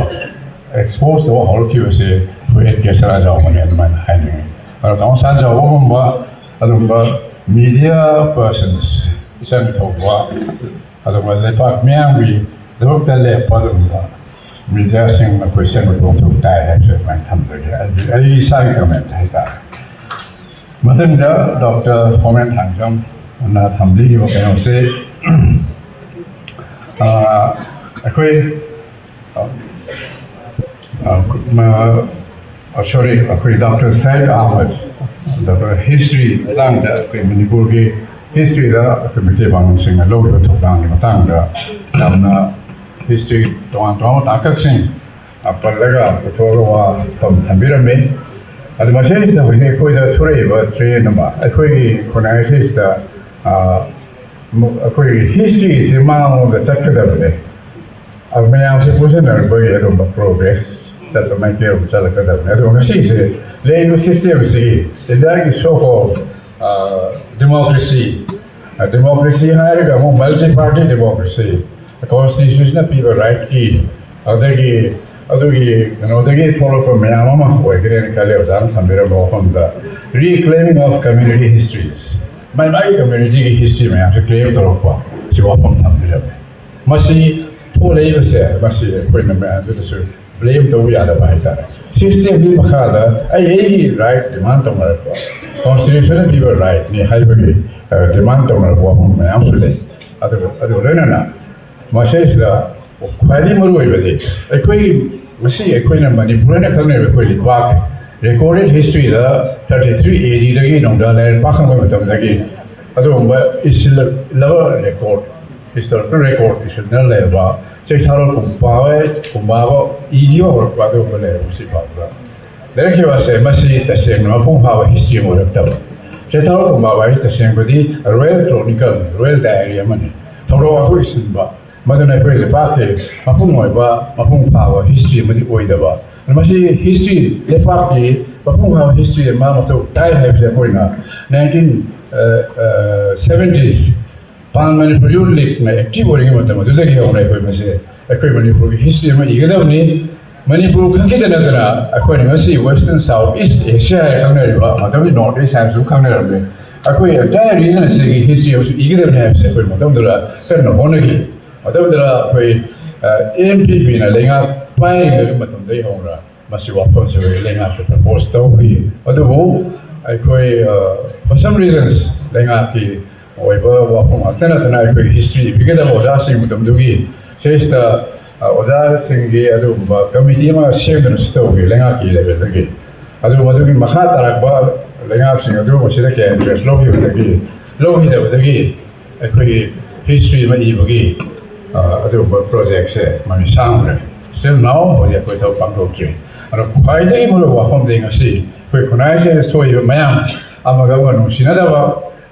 ꯑꯦꯛꯁꯄꯣꯖ ꯇꯧꯕ ꯍꯧꯔꯛꯈꯤꯕꯁꯦ ꯑꯩꯈꯣꯏ ꯑꯦꯟ ꯀꯦ ꯁꯅꯥꯖꯥꯎꯕꯅꯦ ꯑꯗꯨꯃꯥꯏꯅ ꯍꯥꯏꯅꯤꯡꯉꯤ꯫ ꯑꯗꯣ ꯇꯥꯃꯣ ꯁꯅꯥꯖꯥꯎꯕꯒꯨꯝꯕ ꯑꯗꯨꯒꯨꯝꯕ ꯃꯤꯗꯤꯌꯥ ꯄꯔꯁꯟꯁ, ꯏꯆꯪ ꯊꯧꯕ, ꯑꯗꯨꯒ ꯂꯩꯄꯥꯛ ꯃꯤꯌꯥꯝꯒꯤꯗꯃꯛꯇ ꯂꯦꯞꯄ ꯑꯗꯨꯒꯨꯝꯕ ꯃꯤꯗꯤꯌꯥꯁꯤꯡ ꯑꯩꯈꯣꯏ ꯁꯦꯝꯒꯠꯄ ꯃꯊꯧ ꯇꯥꯏ ꯍꯥꯏꯕꯁꯦ ꯑꯗꯨꯃꯥꯏꯅ ꯊꯝꯖꯒꯦ꯫ ꯑꯩꯒꯤ, ꯑꯩ ꯏꯁꯥꯒꯤ ꯀꯃꯦꯟ ꯍꯥꯏꯇꯥꯔꯦ꯫ ꯃꯊꯪꯗ ꯗꯣꯛꯇꯔ ꯍꯣꯃꯦꯟ ꯊꯥꯡꯖꯝꯅ ꯊꯝꯕꯤꯔꯤꯕ ꯀꯩꯅꯣꯁꯦ, ꯑ, ꯑꯩꯈꯣꯏ, ꯑ, ꯑ, ꯃ-, ꯑ, ꯁꯣꯔꯤ, ꯑꯩꯈꯣꯏ doctor Sayed Ahmad, doctor history ꯃꯇꯥꯡꯗ, ꯑꯩꯈꯣꯏ ꯃꯅꯤꯄꯨꯔꯒꯤ ꯍꯤꯁꯇ꯭ꯔꯤꯗ ꯑꯩꯈꯣꯏ ꯃꯩꯇꯩ ꯄꯥꯉꯜꯁꯤꯡꯅ ꯂꯧꯔꯤꯕ ꯊꯧꯗꯥꯡꯒꯤ ꯃꯇꯥꯡꯗ ꯌꯥꯝꯅ ꯍꯤꯁꯇ꯭ꯔꯤ ꯇꯣꯉꯥꯟ ꯇꯣꯉꯥꯟꯕ ꯇꯥꯡꯀꯛꯁꯤꯡ, ꯑ, ꯄꯜꯂꯒ ꯄꯨꯊꯣꯛꯑꯒ ꯋꯥꯐꯝ ꯊꯝꯕꯤꯔꯝꯃꯤ꯫ ꯑꯗꯨ ꯃꯁꯤꯗꯩꯁꯤꯗ ꯍꯧꯖꯤꯛ ꯑꯩꯈꯣꯏꯗ ꯊꯣꯔꯛꯏꯕ ꯇ꯭ꯔꯦꯟ ꯑꯃ, ꯑꯩꯈꯣꯏꯒꯤ ꯈꯨꯟꯅꯥꯏ ꯑꯁꯤꯁꯤꯗ, ꯑ, ꯃ-, ꯑꯩꯈꯣꯏꯒꯤ ꯍꯤꯁꯇ꯭ꯔꯤꯁꯤ ꯃꯥꯡꯂꯣꯝꯗ ꯆꯠꯀꯗꯕꯅꯦ꯫ ꯑꯗꯨ ꯃꯌꯥꯝꯁꯦ ꯄꯨꯟꯁꯤꯟꯅꯔꯛꯄꯒꯤ ꯑꯗꯨꯝꯕ ꯄ꯭ꯔꯣꯒ꯭ꯔꯦꯁ ꯆꯠꯄ ꯃꯥꯏꯀꯩꯔꯣꯝ ꯆꯠꯂꯛꯀꯗꯕꯅꯤ꯫ ꯑꯗꯨꯒ ꯉꯁꯤꯁꯦ ꯂꯩꯔꯤꯕ ꯁꯤꯁꯇꯦꯝꯁꯤꯒꯤ ꯏꯟꯗꯤꯌꯥꯒꯤ so called, ꯑ, ꯗꯦꯃꯣꯀ꯭ꯔꯦꯁꯤ, ꯑ, ꯗꯦꯃꯣꯀ꯭ꯔꯦꯁꯤ ꯍꯥꯏꯔꯒ ꯑꯃꯨꯛ ꯃꯜꯇꯤ ꯄꯥꯔꯇꯤ ꯗꯦꯃꯣꯀ꯭ꯔꯦꯁꯤ, ꯀꯣꯟꯁꯇꯤꯇ꯭ꯌꯨꯁꯟꯅ ꯄꯤꯕ ꯔꯥꯏꯠꯀꯤ, ꯑꯗꯒꯤ ꯑꯗꯨꯒꯤ ꯀꯩꯅꯣꯗꯒꯤ ꯊꯣꯛꯂꯛꯄ ꯃꯌꯥꯝ ꯑꯃ ꯑꯣꯏꯒꯅꯦꯅ ꯈꯜꯂꯦ꯫ ꯑꯣꯖꯥꯅ ꯊꯝꯕꯤꯔꯝꯕ ꯋꯥꯐꯝꯗ, reclaiming of community histories, my my communityꯒꯤ history ꯃꯌꯥꯝꯁꯦ claim ꯇꯧꯔꯛꯄ, ꯁꯤ ꯋꯥꯐꯝ ꯊꯝꯕꯤꯔꯝꯃꯦ꯫ ꯃꯁꯤ ꯊꯣꯛꯂꯛꯏꯕꯁꯦ, ꯃꯁꯤ ꯑꯩꯈꯣꯏꯅ ꯃꯌꯥꯝꯗꯨꯗꯁꯨ blame ꯇꯧꯕ ꯌꯥꯗꯕ ꯍꯥꯏꯇꯥꯔꯦ꯫ Systemꯒꯤ ꯃꯈꯥꯗ ꯑꯩ ꯑꯩꯒꯤ right demand ꯇꯧꯅꯔꯛꯄ, constitutionꯅ ꯄꯤꯕ rightꯅꯤ ꯍꯥꯏꯕꯒꯤ demand ꯇꯧꯅꯔꯛꯄ ꯋꯥꯐꯝ ꯃꯌꯥꯝꯁꯨ ꯂꯩ꯫ ꯑꯗꯨꯒ ꯑꯗꯨꯒ ꯂꯣꯏꯅꯅ ꯃꯁꯤꯁꯤꯗ ꯈ꯭ꯋꯥꯏꯗꯒꯤ ꯃꯔꯨꯑꯣꯏꯕꯗꯤ, ꯑꯩꯈꯣꯏꯒꯤ ꯉꯁꯤ ꯑꯩꯈꯣꯏꯅ ꯃꯅꯤꯄꯨꯔ ꯍꯥꯏꯅ ꯈꯪꯅꯔꯤꯕ ꯑꯩꯈꯣꯏ ꯂꯩꯕꯥꯛ recorded historyꯗ thirty three ADꯗꯒꯤ ꯅꯣꯡꯗꯥ ꯂꯥꯏꯔꯦꯟ ꯄꯥꯛ ꯈꯪꯕ ꯃꯇꯝꯗꯒꯤ ꯑꯗꯨꯒꯨꯝꯕ ꯏꯁꯤꯜꯂꯕ record, historical record ꯏꯁꯤꯟꯗꯨꯅ ꯂꯩꯔꯕ ꯆꯩꯊꯥꯔꯣꯜ ꯀꯨꯝꯕꯥꯕ, ꯀꯨꯝꯕꯥꯕ ꯏꯗꯤꯕ ꯍꯧꯔꯛꯄ ꯑꯗꯨꯒꯨꯝꯕ ꯂꯩꯔꯕ ꯁꯤ ꯐꯥꯎꯕꯗ ꯂꯩꯔꯛꯈꯤꯕ ꯑꯁꯦ ꯃꯁꯤ ꯇꯁꯦꯡꯅ ꯃꯄꯨꯡ ꯐꯥꯕ history ꯑꯃ ꯑꯣꯏꯔꯛꯇꯕ꯫ ꯆꯩꯊꯥꯔꯣꯜ ꯀꯨꯝꯕꯥꯕ ꯍꯥꯏꯁꯤ ꯇꯁꯦꯡꯕꯗꯤ royal chronicle, royal diary ꯑꯃꯅꯤ꯫ ꯊꯧꯔꯝ ꯋꯥꯊꯣꯛ ꯏꯁꯤꯟꯕ, ꯃꯗꯨꯅ ꯑꯩꯈꯣꯏ ꯂꯩꯄꯥꯛꯀꯤ ꯃꯄꯨꯡ ꯑꯣꯏꯕ ꯃꯄꯨꯡ ꯐꯥꯕ history ꯑꯃꯗꯤ ꯑꯣꯏꯗꯕ꯫ ꯃꯁꯤ history, ꯂꯩꯄꯥꯛꯀꯤ ꯃꯄꯨꯡ ꯐꯥꯕ history ꯑꯃ ꯃꯊꯧ ꯇꯥꯏ ꯍꯥꯏꯕꯁꯦ ꯑꯩꯈꯣꯏꯅ nineteen seventies Pan Manipur Youth Leagueꯅ active ꯑꯣꯏꯔꯤꯉꯩ ꯃꯇꯝ ꯑꯗꯨꯗꯒꯤ ꯍꯧꯅ ꯑꯩꯈꯣꯏ ꯃꯁꯦ, ꯑꯩꯈꯣꯏ ꯃꯅꯤꯄꯨꯔꯒꯤ history ꯑꯃ ꯏꯒꯗꯕꯅꯤ꯫ ꯃꯅꯤꯄꯨꯔ ꯈꯛꯀꯤꯗ ꯅꯠꯇꯅ ꯑꯩꯈꯣꯏꯅ ꯉꯁꯤ Western South East Asia ꯍꯥꯏꯅ ꯈꯪꯅꯔꯤꯕ ꯃꯇꯝꯗꯤ North East ꯍꯥꯏꯅꯁꯨ ꯈꯪꯅꯔꯝꯃꯤ꯫ ꯑꯩꯈꯣꯏ entire region ꯑꯁꯤꯒꯤ history ꯑꯃꯁꯨ ꯏꯒꯗꯕꯅꯤ ꯍꯥꯏꯕꯁꯦ ꯑꯩꯈꯣꯏ ꯃꯇꯝꯗꯨꯗ ꯀꯟꯅ ꯍꯣꯠꯅꯈꯤ꯫ ꯃꯇꯝꯗꯨꯗ ꯑꯩꯈꯣꯏ, ꯑ, NPPꯅ ꯂꯩꯉꯥꯛ ꯄꯥꯏꯔꯤꯉꯩ ꯃꯇꯝꯗꯒꯤ ꯍꯧꯅ ꯃꯁꯤ ꯋꯥꯐꯝꯁꯤ ꯑꯩꯈꯣꯏ ꯂꯩꯉꯥꯛꯇ propose ꯇꯧꯈꯤ꯫ ꯑꯗꯨꯕꯨ ꯑꯩꯈꯣꯏ, ꯑ, for some reasons ꯂꯩꯉꯥꯛꯀꯤ ꯑꯣꯏꯕ ꯋꯥꯐꯝ ꯉꯥꯛꯇ ꯅꯠꯇꯅ ꯑꯩꯈꯣꯏ history ꯏꯕꯤꯒꯗꯕ ꯑꯣꯖꯥꯁꯤꯡ ꯃꯇꯝꯗꯨꯒꯤ ꯁꯤꯗꯩꯁꯤꯗ, ꯑ, ꯑꯣꯖꯥꯁꯤꯡꯒꯤ ꯑꯗꯨꯒꯨꯝꯕ committee ꯑꯃ ꯁꯦꯝꯗꯨꯅꯁꯨ ꯇꯧꯈꯤ ꯂꯩꯉꯥꯛꯀꯤ levelꯗꯒꯤ꯫ ꯑꯗꯨ ꯃꯗꯨꯒꯤ ꯃꯈꯥ ꯇꯥꯔꯛꯄ ꯂꯩꯉꯥꯛꯁꯤꯡ ꯑꯗꯨ ꯃꯁꯤꯗ ꯀꯌꯥ interest ꯂꯧꯈꯤꯕꯗꯒꯤ, ꯂꯧꯈꯤꯗꯕꯗꯒꯤ ꯑꯩꯈꯣꯏꯒꯤ history ꯑꯃ ꯏꯕꯒꯤ, ꯑ, ꯑꯗꯨꯒꯨꯝꯕ projectꯁꯦ ꯃꯃꯤ ꯁꯥꯡꯈ꯭ꯔꯦ꯫ Still now ꯍꯧꯖꯤꯛ ꯑꯩꯈꯣꯏ ꯊꯕꯛ ꯄꯥꯡꯊꯣꯛꯇ꯭ꯔꯤ꯫ ꯑꯗꯣ ꯈ꯭ꯋꯥꯏꯗꯒꯤ ꯃꯔꯨꯑꯣꯏꯕ ꯋꯥꯐꯝꯗꯤ ꯉꯁꯤ ꯑꯩꯈꯣꯏ ꯈꯨꯟꯅꯥꯏꯁꯤꯗ ꯊꯣꯛꯏꯕ ꯃꯌꯥꯝ, ꯑꯃꯒ ꯑꯃꯒ ꯅꯨꯡꯁꯤꯅꯗꯕ,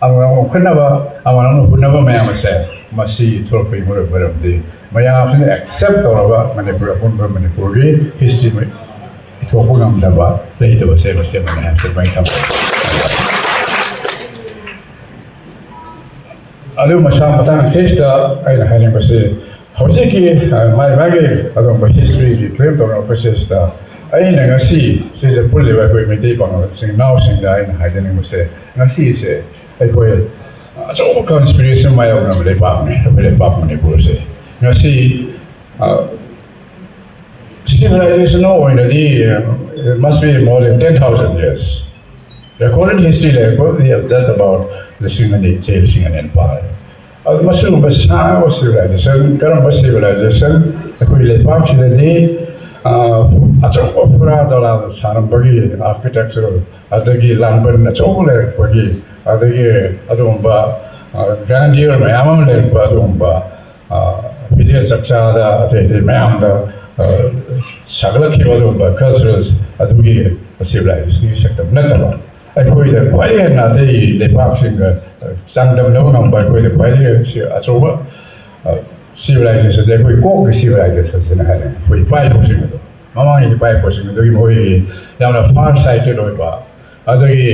ꯑꯃꯒ ꯑꯃꯒ ꯍꯨꯟꯅꯕ, ꯑꯃꯒ ꯑꯃꯒ ꯍꯨꯟꯅꯕ ꯃꯌꯥꯝ ꯑꯁꯦ ꯃꯁꯤ ꯊꯣꯛꯂꯛꯄꯒꯤ ꯃꯔꯨꯑꯣꯏꯕ ꯃꯔꯝꯗꯤ ꯃꯌꯥꯝꯁꯤꯅ accept ꯇꯧꯔꯒ ꯃꯅꯤꯄꯨꯔ ꯑꯄꯨꯟꯕ ꯃꯅꯤꯄꯨꯔꯒꯤ history ꯏꯊꯣꯛꯄ ꯉꯝꯗꯕ, ꯂꯩꯇꯕꯁꯦ ꯃꯁꯤ ꯑꯃꯅꯤ ꯍꯥꯏꯕꯁꯦ ꯑꯗꯨꯃꯥꯏꯅ ꯊꯝꯖꯒꯦ꯫ ꯑꯗꯨ ꯃꯁꯥ ꯃꯇꯥꯡ ꯑꯁꯤꯗ ꯑꯩꯅ ꯍꯥꯏꯅꯤꯡꯕꯁꯤ, ꯍꯧꯖꯤꯛꯀꯤ ꯃꯥꯏ ꯃꯥꯒꯤ ꯑꯗꯨꯒꯨꯝꯕ ꯍꯤꯁꯇ꯭ꯔꯤꯒꯤ ꯀ꯭ꯂꯦꯝ ꯇꯧꯅꯔꯛꯄꯁꯤꯗ ꯑꯩꯅ ꯉꯁꯤ ꯁꯤꯗ ꯄꯨꯜꯂꯤꯕ ꯑꯩꯈꯣꯏ ꯃꯩꯇꯩ ꯄꯥꯉꯜ ꯏꯆꯤꯟ ꯏꯅꯥꯎꯁꯤꯡꯗ ꯑꯩꯅ ꯍꯥꯏꯖꯅꯤꯡꯕꯁꯦ, ꯉꯁꯤꯁꯦ ꯑꯩꯈꯣꯏ ꯑꯆꯧꯕ ꯀꯟꯁꯄꯤꯔꯦꯁꯟ ꯃꯥꯌꯣꯛꯅꯕ ꯂꯩꯕꯥꯛꯅꯤ ꯑꯩꯈꯣꯏ ꯂꯩꯕꯥꯛ ꯃꯅꯤꯄꯨꯔꯁꯦ꯫ ꯉꯁꯤ ꯁꯤꯚꯤꯂꯥꯏꯖꯦꯁꯟ ꯑꯣꯏꯅꯗꯤ must be more than ten thousand years꯫ Recorded history ꯂꯩꯔꯛꯄ just about ꯂꯤꯁꯤꯡ ꯑꯅꯤ, ꯆꯍꯤ ꯂꯤꯁꯤꯡ ꯑꯅꯤ ꯐꯥꯔꯦ꯫ ꯑꯗꯨ ꯃꯁꯤꯒꯨꯝꯕ ꯁꯥꯡꯕ ꯁꯤꯚꯤꯂꯥꯏꯖꯦꯁꯟ, ꯀꯔꯝꯕ ꯁꯤꯚꯤꯂꯥꯏꯖꯦꯁꯟ? ꯑꯩꯈꯣꯏ ꯂꯩꯄꯥꯛꯁꯤꯗꯗꯤ ꯑꯆꯧꯕ ꯐꯨꯔꯥ ꯗꯂꯥꯗ ꯁꯥꯔꯝꯕꯒꯤ ꯑꯥꯔꯀꯤꯇꯦꯛꯆꯔ, ꯑꯗꯒꯤ ꯂꯥꯟꯕꯟ ꯑꯆꯧꯕ ꯂꯩꯔꯛꯄꯒꯤ, ꯑꯗꯒꯤ ꯑꯗꯨꯒꯨꯝꯕ ꯒ꯭ꯔꯥꯟꯗꯤꯌꯔ ꯃꯌꯥꯝ ꯑꯃ ꯂꯩꯔꯛꯄ ꯑꯗꯨꯒꯨꯝꯕ ꯐꯤꯖꯦꯠ ꯆꯛꯆꯥꯗ ꯑꯇꯩ ꯑꯇꯩ ꯃꯌꯥꯝꯗ ꯁꯥꯒꯠꯂꯛꯈꯤꯕ ꯑꯗꯨꯒꯨꯝꯕ ꯀꯜꯆꯔꯦꯜ ꯑꯗꯨꯒꯤ ꯁꯤꯚꯤꯂꯥꯏꯖꯦꯁꯟꯒꯤ ꯁꯛꯇꯝ ꯅꯠꯇꯕ, ꯑꯩꯈꯣꯏꯗ ꯈ꯭ꯋꯥꯏꯗꯒꯤ ꯍꯦꯟꯅ ꯑꯇꯩ ꯂꯩꯄꯥꯛꯁꯤꯡꯒ ꯆꯥꯡꯗꯝꯅꯕ ꯉꯝꯕ, ꯑꯩꯈꯣꯏꯗ ꯈ꯭ꯋꯥꯏꯗꯒꯤ ꯑꯆꯧꯕ ꯁꯤꯚꯤꯂꯥꯏꯖꯦꯁꯟꯁꯦ ꯑꯩꯈꯣꯏ ꯀꯣꯛꯀꯤ ꯁꯤꯚꯤꯂꯥꯏꯖꯦꯁꯟꯁꯤꯅ ꯍꯥꯏꯅ ꯑꯩꯈꯣꯏ ꯏꯄꯥ ꯏꯄꯨꯁꯤꯡ ꯑꯗꯣ, ꯃꯃꯥꯡꯒꯤ ꯏꯄꯥ ꯏꯄꯨꯁꯤꯡ ꯑꯗꯨꯒꯤ ꯃꯈꯣꯏꯒꯤ ꯌꯥꯝꯅ ꯐꯥꯔ ꯁꯥꯏꯇꯦꯠ ꯑꯣꯏꯕ, ꯑꯗꯒꯤ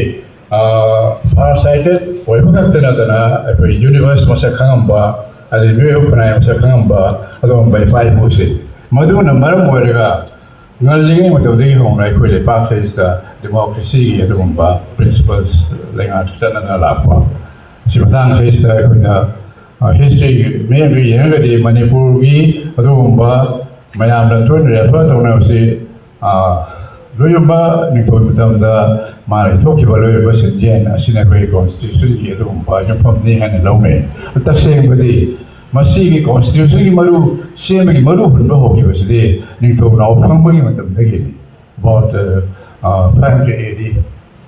ꯐꯥꯔ ꯁꯥꯏꯇꯦꯠ ꯑꯣꯏꯕ ꯈꯛꯇ ꯅꯠꯇꯅ ꯑꯩꯈꯣꯏ ꯌꯨꯅꯤꯚꯔꯁ ꯃꯁꯛ ꯈꯪꯉꯝꯕ, ꯑꯗꯩ ꯃꯤꯑꯣꯏꯕ ꯈꯨꯟꯅꯥꯏ ꯃꯁꯛ ꯈꯪꯉꯝꯕ ꯑꯗꯨꯒꯨꯝꯕ ꯏꯄꯥ ꯏꯄꯨꯁꯦ, ꯃꯗꯨꯅ ꯃꯔꯝ ꯑꯣꯏꯔꯒ ꯉꯜꯂꯤꯉꯩ ꯃꯇꯝꯗꯒꯤ ꯍꯧꯅ ꯑꯩꯈꯣꯏ ꯂꯩꯄꯥꯛꯁꯤꯗ ꯗꯦꯃꯣꯀ꯭ꯔꯦꯁꯤꯒꯤ ꯑꯗꯨꯒꯨꯝꯕ ꯄ꯭ꯔꯤꯟꯁꯤꯄꯜꯁ ꯂꯩꯉꯥꯛ ꯆꯠꯅꯗꯨꯅ ꯂꯥꯛꯄ꯫ ꯁꯤ ꯃꯇꯥꯡꯁꯤꯗ ꯑꯩꯈꯣꯏꯅ ꯍꯤꯁꯇ꯭ꯔꯤꯒꯤ ꯃꯤꯠꯌꯦꯡꯗ ꯌꯦꯡꯉꯒꯗꯤ ꯃꯅꯤꯄꯨꯔꯒꯤ ꯑꯗꯨꯒꯨꯝꯕ ꯃꯌꯥꯝꯅ ꯇꯣꯏꯅ ꯔꯦꯐꯔ ꯇꯧꯅꯕꯁꯤ ꯂꯣꯏꯌꯝꯕ ꯅꯤꯡꯊꯧꯒꯤ ꯃꯇꯝꯗ ꯃꯥꯅ ꯏꯊꯣꯛꯈꯤꯕ ꯂꯣꯏꯌꯝꯕ ꯁꯤꯟꯖꯦꯟ ꯑꯁꯤꯅ ꯑꯩꯈꯣꯏ ꯀꯣꯟꯁꯇꯤꯇ꯭ꯌꯨꯁꯟꯒꯤ ꯑꯗꯨꯒꯨꯝꯕ ꯌꯨꯝꯐꯝꯅꯤ ꯍꯥꯏꯅ ꯂꯧꯅꯩ꯫ ꯇꯁꯦꯡꯕꯗꯤ ꯃꯁꯤꯒꯤ ꯀꯣꯟꯁꯇꯤꯇ꯭ꯌꯨꯁꯟꯒꯤ ꯃꯔꯨ ꯁꯦꯝꯕꯒꯤ ꯃꯔꯨ ꯍꯨꯟꯕ ꯍꯧꯈꯤꯕꯁꯤꯗꯤ ꯅꯤꯡꯊꯧ ꯅꯥꯎ ꯐꯪꯕꯒꯤ ꯃꯇꯝꯗꯒꯤꯅꯤ꯫ About five hundred A D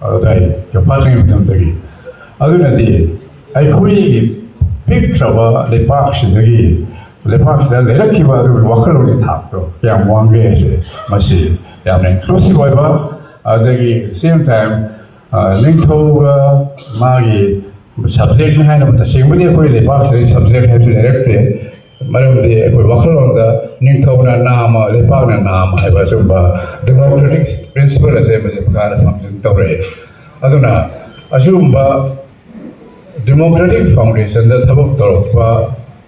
ꯑꯗꯨꯋꯥꯏ ꯌꯧꯐꯥꯠꯇ꯭ꯔꯤꯉꯩ ꯃꯇꯝꯗꯒꯤ꯫ ꯑꯗꯨꯅꯗꯤ ꯑꯩꯈꯣꯏꯒꯤ ꯄꯤꯛꯈ꯭ꯔꯕ ꯂꯩꯄꯥꯛꯁꯤꯗꯒꯤ, ꯂꯩꯄꯥꯛꯁꯤꯗ ꯂꯩꯔꯛꯈꯤꯕ ꯑꯗꯨꯒꯤ ꯋꯥꯈꯜꯂꯣꯟꯒꯤ ꯊꯥꯛꯇꯣ ꯀꯌꯥꯝ ꯋꯥꯡꯒꯦ ꯍꯥꯏꯁꯦ ꯃꯁꯤ ꯌꯥꯝꯅ ꯏꯟꯀ꯭ꯂꯨꯁꯤꯚ ꯑꯣꯏꯕ, ꯑꯗꯒꯤ ꯁꯦꯝ ꯇꯥꯏꯝ ꯅꯤꯡꯊꯧꯒ ꯃꯥꯒꯤ ꯁꯕꯖꯦꯛꯅꯤ ꯍꯥꯏꯅꯕ, ꯇꯁꯦꯡꯕꯗꯤ ꯑꯩꯈꯣꯏ ꯂꯩꯄꯥꯛꯁꯤꯗ ꯁꯕꯖꯦꯛ ꯍꯥꯏꯕꯁꯤ ꯂꯩꯔꯛꯇꯦ꯫ ꯃꯔꯝꯗꯤ ꯑꯩꯈꯣꯏ ꯋꯥꯈꯜꯂꯣꯟꯗ ꯅꯤꯡꯊꯧꯅ ꯅꯥꯝꯃ, ꯂꯩꯄꯥꯛꯅ ꯅꯥꯝꯃ ꯍꯥꯏꯕ ꯑꯁꯤꯒꯨꯝꯕ ꯗꯦꯃꯣꯀ꯭ꯔꯦꯇꯤꯛ ꯄ꯭ꯔꯤꯟꯁꯤꯄꯜ ꯑꯁꯦ ꯃꯁꯤ ꯃꯈꯥꯗ ꯐꯪꯁꯟ ꯇꯧꯔꯛꯑꯦ꯫ ꯑꯗꯨꯅ ꯑꯁꯤꯒꯨꯝꯕ ꯗꯦꯃꯣꯀ꯭ꯔꯦꯇꯤꯛ ꯐꯥꯎꯟꯗꯦꯁꯟꯗ ꯊꯕꯛ ꯇꯧꯔꯛꯄ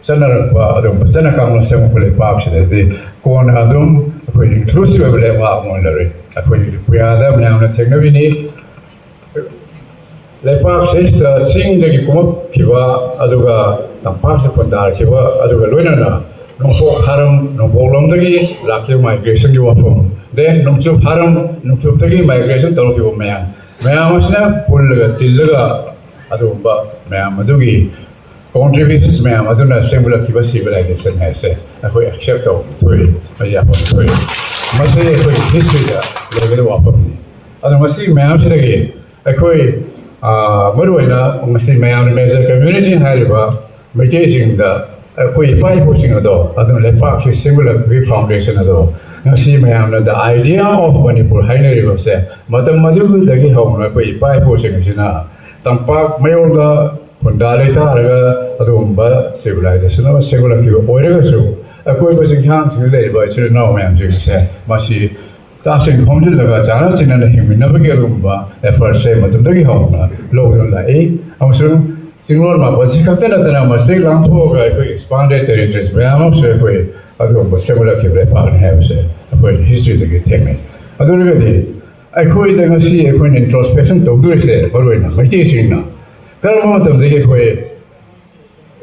ꯆꯠꯅꯔꯛꯄ ꯑꯗꯨꯒꯨꯝꯕ ꯆꯠꯅ ꯀꯥꯡꯂꯣꯟ ꯁꯦꯝꯃꯛꯄ ꯂꯩꯄꯥꯛꯁꯤꯗꯗꯤ ꯀꯣꯟꯅ ꯑꯗꯨꯝ ꯑꯩꯈꯣꯏ ꯏꯟꯀ꯭ꯂꯨꯁꯤꯞ ꯑꯣꯏꯕ ꯂꯩꯕꯥꯛ ꯑꯃ ꯑꯣꯏꯅ ꯂꯩꯔꯣꯏ꯫ ꯑꯩꯈꯣꯏ ꯄꯨꯌꯥꯗ ꯃꯌꯥꯝꯅ ꯊꯦꯡꯅꯕꯤꯅꯤ꯫ ꯂꯩꯄꯥꯛꯁꯤꯗ ꯆꯤꯡꯗꯒꯤ ꯀꯨꯝꯃꯛꯈꯤꯕ ꯑꯗꯨꯒ ꯇꯝꯄꯥꯛꯁꯤꯗ ꯈꯨꯟꯗꯥꯔꯛꯈꯤꯕ ꯑꯗꯨꯒ ꯂꯣꯏꯅꯅ ꯅꯣꯡꯄꯣꯛ ꯍꯥꯔꯝ, ꯅꯣꯡꯄꯣꯛꯂꯣꯝꯗꯒꯤ ꯂꯥꯛꯈꯤꯕ ꯃꯥꯏꯒ꯭ꯔꯦꯁꯟꯒꯤ ꯋꯥꯐꯝ, ꯗꯦꯟ ꯅꯣꯡꯆꯨꯞ ꯍꯥꯔꯝ, ꯅꯣꯡꯆꯨꯞꯇꯒꯤ ꯃꯥꯏꯒ꯭ꯔꯦꯁꯟ ꯇꯧꯔꯛꯈꯤꯕ ꯃꯌꯥꯝ, ꯃꯌꯥꯝ ꯑꯁꯤꯅ ꯄꯨꯜꯂꯒ ꯇꯤꯜꯂꯒ ꯑꯗꯨꯒꯨꯝꯕ ꯃꯌꯥꯝ ꯑꯗꯨꯒꯤ ꯀꯣꯟꯇ꯭ꯔꯤꯕ꯭ꯌꯨꯁꯟꯁ ꯃꯌꯥꯝ ꯑꯗꯨꯅ ꯁꯦꯝꯒꯠꯂꯛꯈꯤꯕ ꯁꯤꯚꯤꯂꯥꯏꯖꯦꯁꯟ ꯍꯥꯏꯁꯦ ꯑꯩꯈꯣꯏ ꯑꯦꯛꯁꯦꯞ ꯇꯧꯕ ꯊꯣꯛꯏ, ꯃꯁꯤ ꯌꯥꯐꯝ ꯊꯣꯛꯏ꯫ ꯃꯁꯤ ꯑꯩꯈꯣꯏꯒꯤ ꯍꯤꯁꯇ꯭ꯔꯤꯗ ꯂꯩꯒꯗꯕ ꯋꯥꯐꯝꯅꯤ꯫ ꯑꯗꯣ ꯃꯁꯤ ꯃꯌꯥꯝꯁꯤꯗꯒꯤ ꯑꯩꯈꯣꯏ, ꯑꯥ, ꯃꯔꯨꯑꯣꯏꯅ ꯉꯁꯤ ꯃꯌꯥꯝꯅ ꯃꯦꯖꯔ ꯀꯝꯃ꯭ꯌꯨꯅꯤꯇꯤ ꯍꯥꯏꯔꯤꯕ ꯃꯩꯇꯩꯁꯤꯡꯗ ꯑꯩꯈꯣꯏ ꯏꯄꯥ ꯏꯄꯨꯁꯤꯡ ꯑꯗꯣ, ꯑꯗꯨꯅ ꯂꯩꯄꯥꯛꯁꯤ ꯁꯦꯝꯒꯠꯂꯛꯄꯒꯤ ꯐꯥꯎꯟꯗꯦꯁꯟ ꯑꯗꯣ ꯉꯁꯤ ꯃꯌꯥꯝꯅ the idea of Manipur ꯍꯥꯏꯅꯔꯤꯕꯁꯦ ꯃꯇꯝ ꯑꯗꯨꯗꯒꯤ ꯍꯧꯅ ꯑꯩꯈꯣꯏ ꯏꯄꯥ ꯏꯄꯨꯁꯤꯡ ꯑꯁꯤꯅ ꯇꯝꯄꯥꯛ ꯃꯌꯣꯜꯗ ꯈꯨꯟꯗꯥ ꯂꯩꯇꯥꯔꯒ ꯑꯗꯨꯒꯨꯝꯕ ꯁꯤꯚꯤꯂꯥꯏꯖꯦꯁꯟ ꯑꯃ ꯁꯦꯝꯒꯠꯂꯛꯈꯤꯕ ꯑꯣꯏꯔꯒꯁꯨ ꯑꯀꯣꯏꯕ ꯆꯤꯡꯁꯥꯡꯁꯤꯡꯗ ꯂꯩꯔꯤꯕ ꯏꯆꯤꯜ ꯏꯅꯥꯎ ꯃꯌꯥꯝꯁꯤꯡꯁꯦ ꯃꯁꯤ ꯇꯥꯁꯤꯟ ꯈꯣꯝꯖꯤꯜꯂꯒ ꯆꯥꯟꯅ ꯆꯤꯟꯅꯅ ꯍꯤꯡꯃꯤꯟꯅꯕꯒꯤ ꯑꯗꯨꯒꯨꯝꯕ ꯑꯦꯐꯔꯠꯁꯦ ꯃꯇꯝꯗꯒꯤ ꯍꯧꯅ ꯂꯧꯗꯨꯅ ꯂꯥꯛꯏ꯫ ꯑꯃꯁꯨꯡ ꯆꯤꯡꯂꯣꯟ ꯃꯥꯄꯟꯁꯤ ꯈꯛꯇ ꯅꯠꯇꯅ ꯃꯁꯤꯗꯒꯤ ꯂꯥꯟꯊꯣꯛꯑꯒ ꯑꯩꯈꯣꯏ ꯑꯦꯛꯁꯄꯥꯟꯗꯦꯠ ꯇꯦꯔꯤꯇꯣꯔꯤꯁ ꯃꯌꯥꯝ ꯑꯃꯁꯨ ꯑꯩꯈꯣꯏ ꯑꯗꯨꯒꯨꯝꯕ ꯁꯦꯝꯒꯠꯂꯛꯈꯤꯕ ꯂꯩꯄꯥꯛꯅꯤ ꯍꯥꯏꯕꯁꯦ ꯑꯩꯈꯣꯏ ꯍꯤꯁꯇ꯭ꯔꯤꯗꯒꯤ ꯊꯦꯡꯅꯩ꯫ ꯑꯗꯨ ꯑꯣꯏꯔꯒꯗꯤ ꯑꯩꯈꯣꯏꯗ ꯉꯁꯤ ꯑꯩꯈꯣꯏꯅ ꯏꯟꯇ꯭ꯔꯣꯁꯄꯦꯛꯁꯟ ꯇꯧꯗꯣꯏꯁꯦ ꯃꯔꯨꯑꯣꯏꯅ ꯃꯩꯇꯩꯁꯤꯡꯅ ꯀꯔꯝꯕ ꯃꯇꯝꯗꯒꯤ ꯑꯩꯈꯣꯏ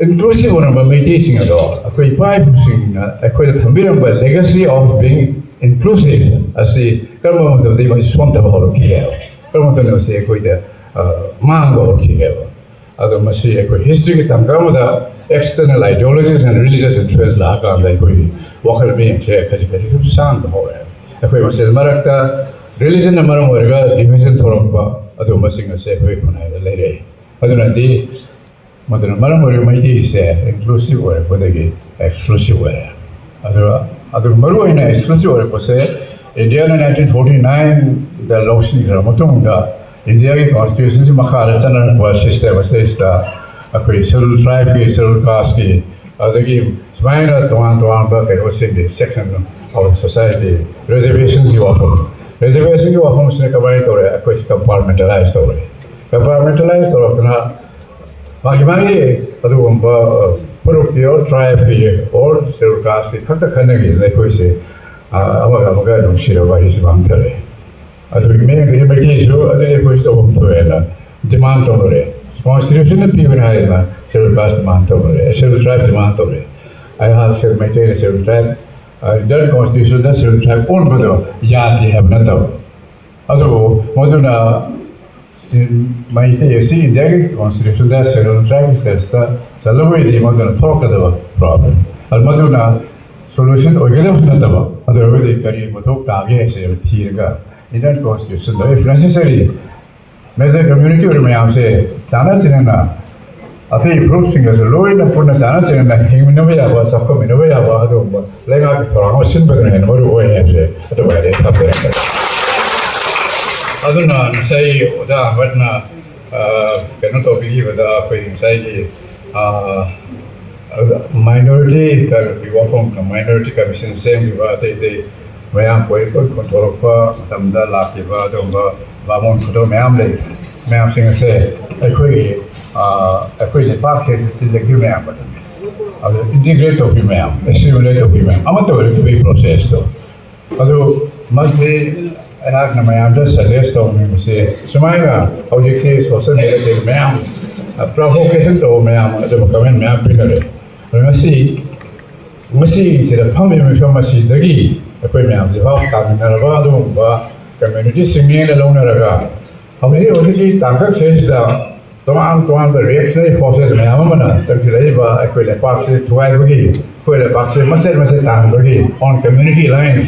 ꯏꯟꯀ꯭ꯂꯨꯁꯤꯞ ꯑꯣꯏꯔꯝꯕ ꯃꯩꯇꯩꯁꯤꯡ ꯑꯗꯣ ꯑꯩꯈꯣꯏ ꯏꯄꯥ ꯏꯄꯨꯁꯤꯡꯅ ꯑꯩꯈꯣꯏꯗ ꯊꯝꯕꯤꯔꯝꯕ legacy of being inclusive ꯑꯁꯤ ꯀꯔꯝꯕ ꯃꯇꯝꯗꯒꯤ ꯃꯁꯤ ꯁꯣꯟꯊꯕ ꯍꯧꯔꯛꯈꯤꯒꯦ? ꯀꯔꯝꯕ ꯃꯇꯝꯗ ꯃꯁꯤ ꯑꯩꯈꯣꯏꯗ, ꯑ, ꯃꯥꯡꯕ ꯍꯧꯔꯛꯈꯤꯒꯦꯕ? ꯑꯗꯣ ꯃꯁꯤ ꯑꯩꯈꯣꯏ ꯍꯤꯁꯇ꯭ꯔꯤꯒꯤ ꯇꯥꯡꯀꯛ ꯑꯃꯗ external ideologies and religious influence ꯂꯥꯛꯑꯀꯥꯟꯗ ꯑꯩꯈꯣꯏꯒꯤ ꯋꯥꯈꯜ ꯃꯤꯠꯌꯦꯡꯁꯦ ꯈꯖꯤꯛ ꯈꯖꯤꯛ ꯁꯨꯝ ꯁꯥꯡꯕ ꯍꯧꯔꯛꯑꯦ꯫ ꯑꯩꯈꯣꯏ ꯃꯁꯦꯜ ꯃꯔꯛꯇ ꯔꯤꯂꯤꯖꯟꯅ ꯃꯔꯝ ꯑꯣꯏꯔꯒ ꯗꯤꯚꯤꯖꯟ ꯊꯣꯛꯂꯛꯄ ꯑꯗꯨꯒꯨꯝꯕꯁꯤꯡ ꯑꯁꯦ ꯑꯩꯈꯣꯏ ꯈꯨꯟꯅꯥꯏꯗ ꯂꯩꯔꯦ꯫ ꯑꯗꯨꯅꯗꯤ ꯃꯗꯨꯅ ꯃꯔꯝ ꯑꯣꯏꯔꯒ ꯃꯩꯇꯩꯁꯦ ꯏꯟꯀ꯭ꯂꯨꯁꯤꯞ ꯑꯣꯏꯔꯛꯄꯗꯒꯤ ꯑꯦꯛꯁꯀ꯭ꯂꯨꯁꯤꯞ ꯑꯣꯏꯔꯦ꯫ ꯑꯗꯨꯒ, ꯑꯗꯨꯒ ꯃꯔꯨꯑꯣꯏꯅ ꯑꯦꯛꯁꯀ꯭ꯂꯨꯁꯤꯞ ꯑꯣꯏꯔꯛꯄꯁꯦ ꯏꯟꯗꯤꯌꯥꯅ ꯅꯥꯏꯟꯇꯤꯟ ꯐꯣꯔꯇꯤ ꯅꯥꯏꯟꯗ ꯂꯧꯁꯤꯟꯈ꯭ꯔ ꯃꯇꯨꯡꯗ ꯏꯟꯗꯤꯌꯥꯒꯤ ꯀꯣꯟꯁꯇꯤꯇ꯭ꯌꯨꯁꯟꯁꯤ ꯃꯈꯥꯗ ꯆꯠꯅꯔꯛꯄ ꯁꯤꯁꯇꯦꯝ ꯑꯁꯤꯗꯩꯁꯤꯗ ꯑꯩꯈꯣꯏ ꯁꯦꯗꯨꯜ ꯇ꯭ꯔꯥꯏꯕꯀꯤ, ꯁꯦꯗꯨꯜ ꯀꯥꯁꯀꯤ, ꯑꯗꯒꯤ ꯁꯨꯃꯥꯏꯅ ꯇꯣꯉꯥꯟ ꯇꯣꯉꯥꯟꯕ ꯀꯩꯅꯣꯁꯤꯡꯒꯤ section of society, ꯔꯤꯖꯔꯕꯦꯁꯟꯒꯤ ꯋꯥꯐꯝ, ꯔꯤꯖꯔꯕꯦꯁꯟꯒꯤ ꯋꯥꯐꯝꯁꯤꯅ ꯀꯃꯥꯏꯅ ꯇꯧꯔꯦ? ꯑꯩꯈꯣꯏꯁꯤ ꯀꯝꯄꯥꯔꯠꯃꯦꯟꯇꯦꯂꯥꯏꯁ ꯇꯧꯔꯦ꯫ ꯀꯝꯄꯥꯔꯠꯃꯦꯟꯇꯦꯂꯥꯏꯁ ꯇꯧꯔꯛꯇꯅ ꯃꯥꯒꯤ ꯃꯥꯒꯤ ꯑꯗꯨꯒꯨꯝꯕ, ꯑ, ꯐꯨꯔꯨꯞꯀꯤ ꯑꯣꯔ ꯇ꯭ꯔꯥꯏꯕꯀꯤ ꯑꯣꯔ ꯁꯦꯗꯨꯜ ꯀꯥꯁꯀꯤ ꯈꯛꯇ ꯈꯟꯅꯈꯤꯗꯅ ꯑꯩꯈꯣꯏꯁꯦ ꯑꯃꯒ ꯑꯃꯒ ꯅꯨꯡꯁꯤꯔꯕ ꯍꯥꯏꯁꯤ ꯃꯥꯡꯊꯔꯛꯑꯦ꯫ ꯑꯗꯨꯒꯤ ꯃꯤꯡꯗꯨꯗꯤ ꯃꯩꯇꯩꯁꯨ ꯑꯗꯨꯗꯤ ꯑꯩꯈꯣꯏꯁꯨ ꯇꯧꯐꯝ ꯊꯣꯛꯑꯦꯅ ꯗꯤꯃꯥꯟ ꯇꯧꯅꯔꯦ꯫ ꯀꯣꯟꯁꯇꯤꯇ꯭ꯌꯨꯁꯟꯅ ꯄꯤꯕꯅꯤ ꯍꯥꯏꯗꯅ ꯁꯦꯗꯨꯜ ꯀꯥꯁ ꯗꯤꯃꯥꯟ ꯇꯧꯅꯔꯦ, ꯁꯦꯗꯨꯜ ꯇ꯭ꯔꯥꯏꯕ ꯗꯤꯃꯥꯟ ꯇꯧꯔꯦ꯫ ꯑꯩꯍꯥꯛꯁꯦ ꯃꯩꯇꯩꯅ ꯁꯦꯗꯨꯜ ꯇ꯭ꯔꯥꯏꯕ, ꯏꯟꯗꯤꯌꯟ ꯀꯣꯟꯁꯇꯤꯇ꯭ꯌꯨꯁꯟꯗ ꯁꯦꯗꯨꯜ ꯇ꯭ꯔꯥꯏꯕ ꯑꯣꯟꯕꯗꯣ ꯌꯥꯗꯦ ꯍꯥꯏꯕ ꯅꯠꯇꯕ, ꯑꯗꯨꯕꯨ ꯃꯗꯨꯅ ꯃꯩꯇꯩ ꯑꯁꯤ ꯏꯟꯗꯤꯌꯥꯒꯤ ꯀꯣꯟꯁꯇꯤꯇ꯭ꯌꯨꯁꯟꯗ ꯁꯦꯗꯨꯜ ꯇ꯭ꯔꯥꯏꯕ ꯁ꯭ꯇꯦꯇꯁꯇ ꯆꯠꯂꯕꯣꯏꯗꯤ ꯃꯗꯨꯅ ꯊꯣꯛꯂꯛꯀꯗꯕ ꯄ꯭ꯔꯣꯕ꯭ꯂꯦꯝ꯫ ꯑꯗꯨ ꯃꯗꯨꯅ ꯁꯣꯂꯨꯁꯟ ꯑꯣꯏꯒꯗꯕꯁꯨ ꯅꯠꯇꯕ, ꯑꯗꯨ ꯑꯣꯏꯔꯒꯗꯤ ꯀꯔꯤ ꯃꯊꯧ ꯇꯥꯒꯦ ꯍꯥꯏꯁꯦ ꯊꯤꯔꯒ Indian Constitution, if necessary, major community ꯑꯣꯏꯕ ꯃꯌꯥꯝꯁꯦ ꯆꯥꯟꯅ ꯆꯤꯟꯅꯅ ꯑꯇꯩ ꯐꯨꯔꯨꯞꯁꯤꯡꯒꯁꯨ ꯂꯣꯏꯅ ꯄꯨꯟꯅ ꯆꯥꯟꯅ ꯆꯤꯟꯅꯅ ꯍꯤꯡꯃꯤꯟꯅꯕ ꯌꯥꯕ, ꯆꯥꯎꯈꯠꯃꯤꯟꯅꯕ ꯌꯥꯕ ꯑꯗꯨꯒꯨꯝꯕ ꯂꯩꯉꯥꯛꯀꯤ ꯊꯧꯔꯥꯡ ꯑꯃ ꯁꯤꯟꯕꯗꯨꯅ ꯍꯦꯟꯅ ꯃꯔꯨ ꯑꯣꯏ ꯍꯥꯏꯕꯁꯦ ꯑꯗꯨꯃꯥꯏꯅ ꯑꯩ ꯊꯝꯖꯔꯝꯕꯅꯤ꯫ ꯑꯗꯨꯅ ꯉꯁꯥꯏ ꯑꯣꯖꯥ ꯑꯍꯃꯗꯅ, ꯑ, ꯀꯩꯅꯣ ꯇꯧꯕꯤꯈꯤꯕꯗ ꯑꯩꯈꯣꯏꯒꯤ ꯉꯁꯥꯏꯒꯤ, ꯑ, minority ꯀ-, ꯋꯥꯐꯝ, minority commission ꯁꯦꯝꯈꯤꯕ, ꯑꯇꯩ ꯑꯇꯩ ꯃꯌꯥꯝ ꯄꯣꯏꯔꯤꯈꯣꯛ ꯈꯣꯟꯊꯣꯔꯛꯄ ꯃꯇꯝꯗ ꯂꯥꯛꯈꯤꯕ ꯑꯗꯨꯒꯨꯝꯕ ꯕꯥꯃꯣꯟ ꯈꯨꯗꯣꯜ ꯃꯌꯥꯝ ꯂꯩ꯫ ꯃꯌꯥꯝꯁꯤꯡ ꯑꯁꯦ ꯑꯩꯈꯣꯏꯒꯤ, ꯑ, ꯑꯩꯈꯣꯏ ꯂꯩꯄꯥꯛꯁꯦ ꯇꯤꯜꯂꯛꯈꯤꯕ ꯃꯌꯥꯝ ꯑꯗꯨꯅꯤ꯫ ꯑꯗꯨ integrate ꯇꯧꯕꯤ ꯃꯌꯥꯝ, assimilate ꯇꯧꯕꯤ ꯃꯌꯥꯝ, ꯑꯃꯠꯇ ꯑꯣꯏꯔꯛꯈꯤꯕꯒꯤ process ꯇꯣ꯫ ꯑꯗꯨ ꯃꯁꯤ ꯑꯩꯍꯥꯛꯅ ꯃꯌꯥꯝꯗ suggest ꯇꯧꯅꯤꯡꯕꯁꯤ, ꯁꯨꯃꯥꯏꯅ ꯍꯧꯖꯤꯛꯁꯤ social media ꯗ ꯃꯌꯥꯝ, ꯑ, provocation ꯇꯧꯕ ꯃꯌꯥꯝ, ꯑꯗꯨꯒ comment ꯃꯌꯥꯝ ꯄꯤꯅꯔꯦ꯫ ꯑꯗꯨ ꯉꯁꯤ, ꯉꯁꯤꯁꯤꯗ ꯐꯝꯂꯤꯕ ꯃꯤꯐꯝ ꯑꯁꯤꯗꯒꯤ ꯑꯩꯈꯣꯏ ꯃꯌꯥꯝꯁꯤ ꯚꯥꯞ ꯇꯥꯃꯤꯟꯅꯔꯕ ꯑꯗꯨꯒꯨꯝꯕ community ꯁꯤꯡꯅꯦꯅ ꯂꯧꯅꯔꯒ ꯍꯧꯖꯤꯛ ꯍꯧꯖꯤꯛꯀꯤ ꯇꯥꯡꯀꯛꯁꯤꯗꯩꯁꯤꯗ ꯇꯣꯉꯥꯟ ꯇꯣꯉꯥꯟꯕ reactionary forces ꯃꯌꯥꯝ ꯑꯃꯅ ꯆꯪꯁꯤꯜꯂꯛꯏꯕ ꯑꯩꯈꯣꯏ ꯂꯩꯄꯥꯛꯁꯤ ꯊꯨꯒꯥꯏꯕꯒꯤ, ꯑꯩꯈꯣꯏ ꯂꯩꯄꯥꯛꯁꯤ ꯃꯆꯦꯠ ꯃꯆꯦꯠ ꯇꯥꯍꯟꯕꯒꯤ on community lines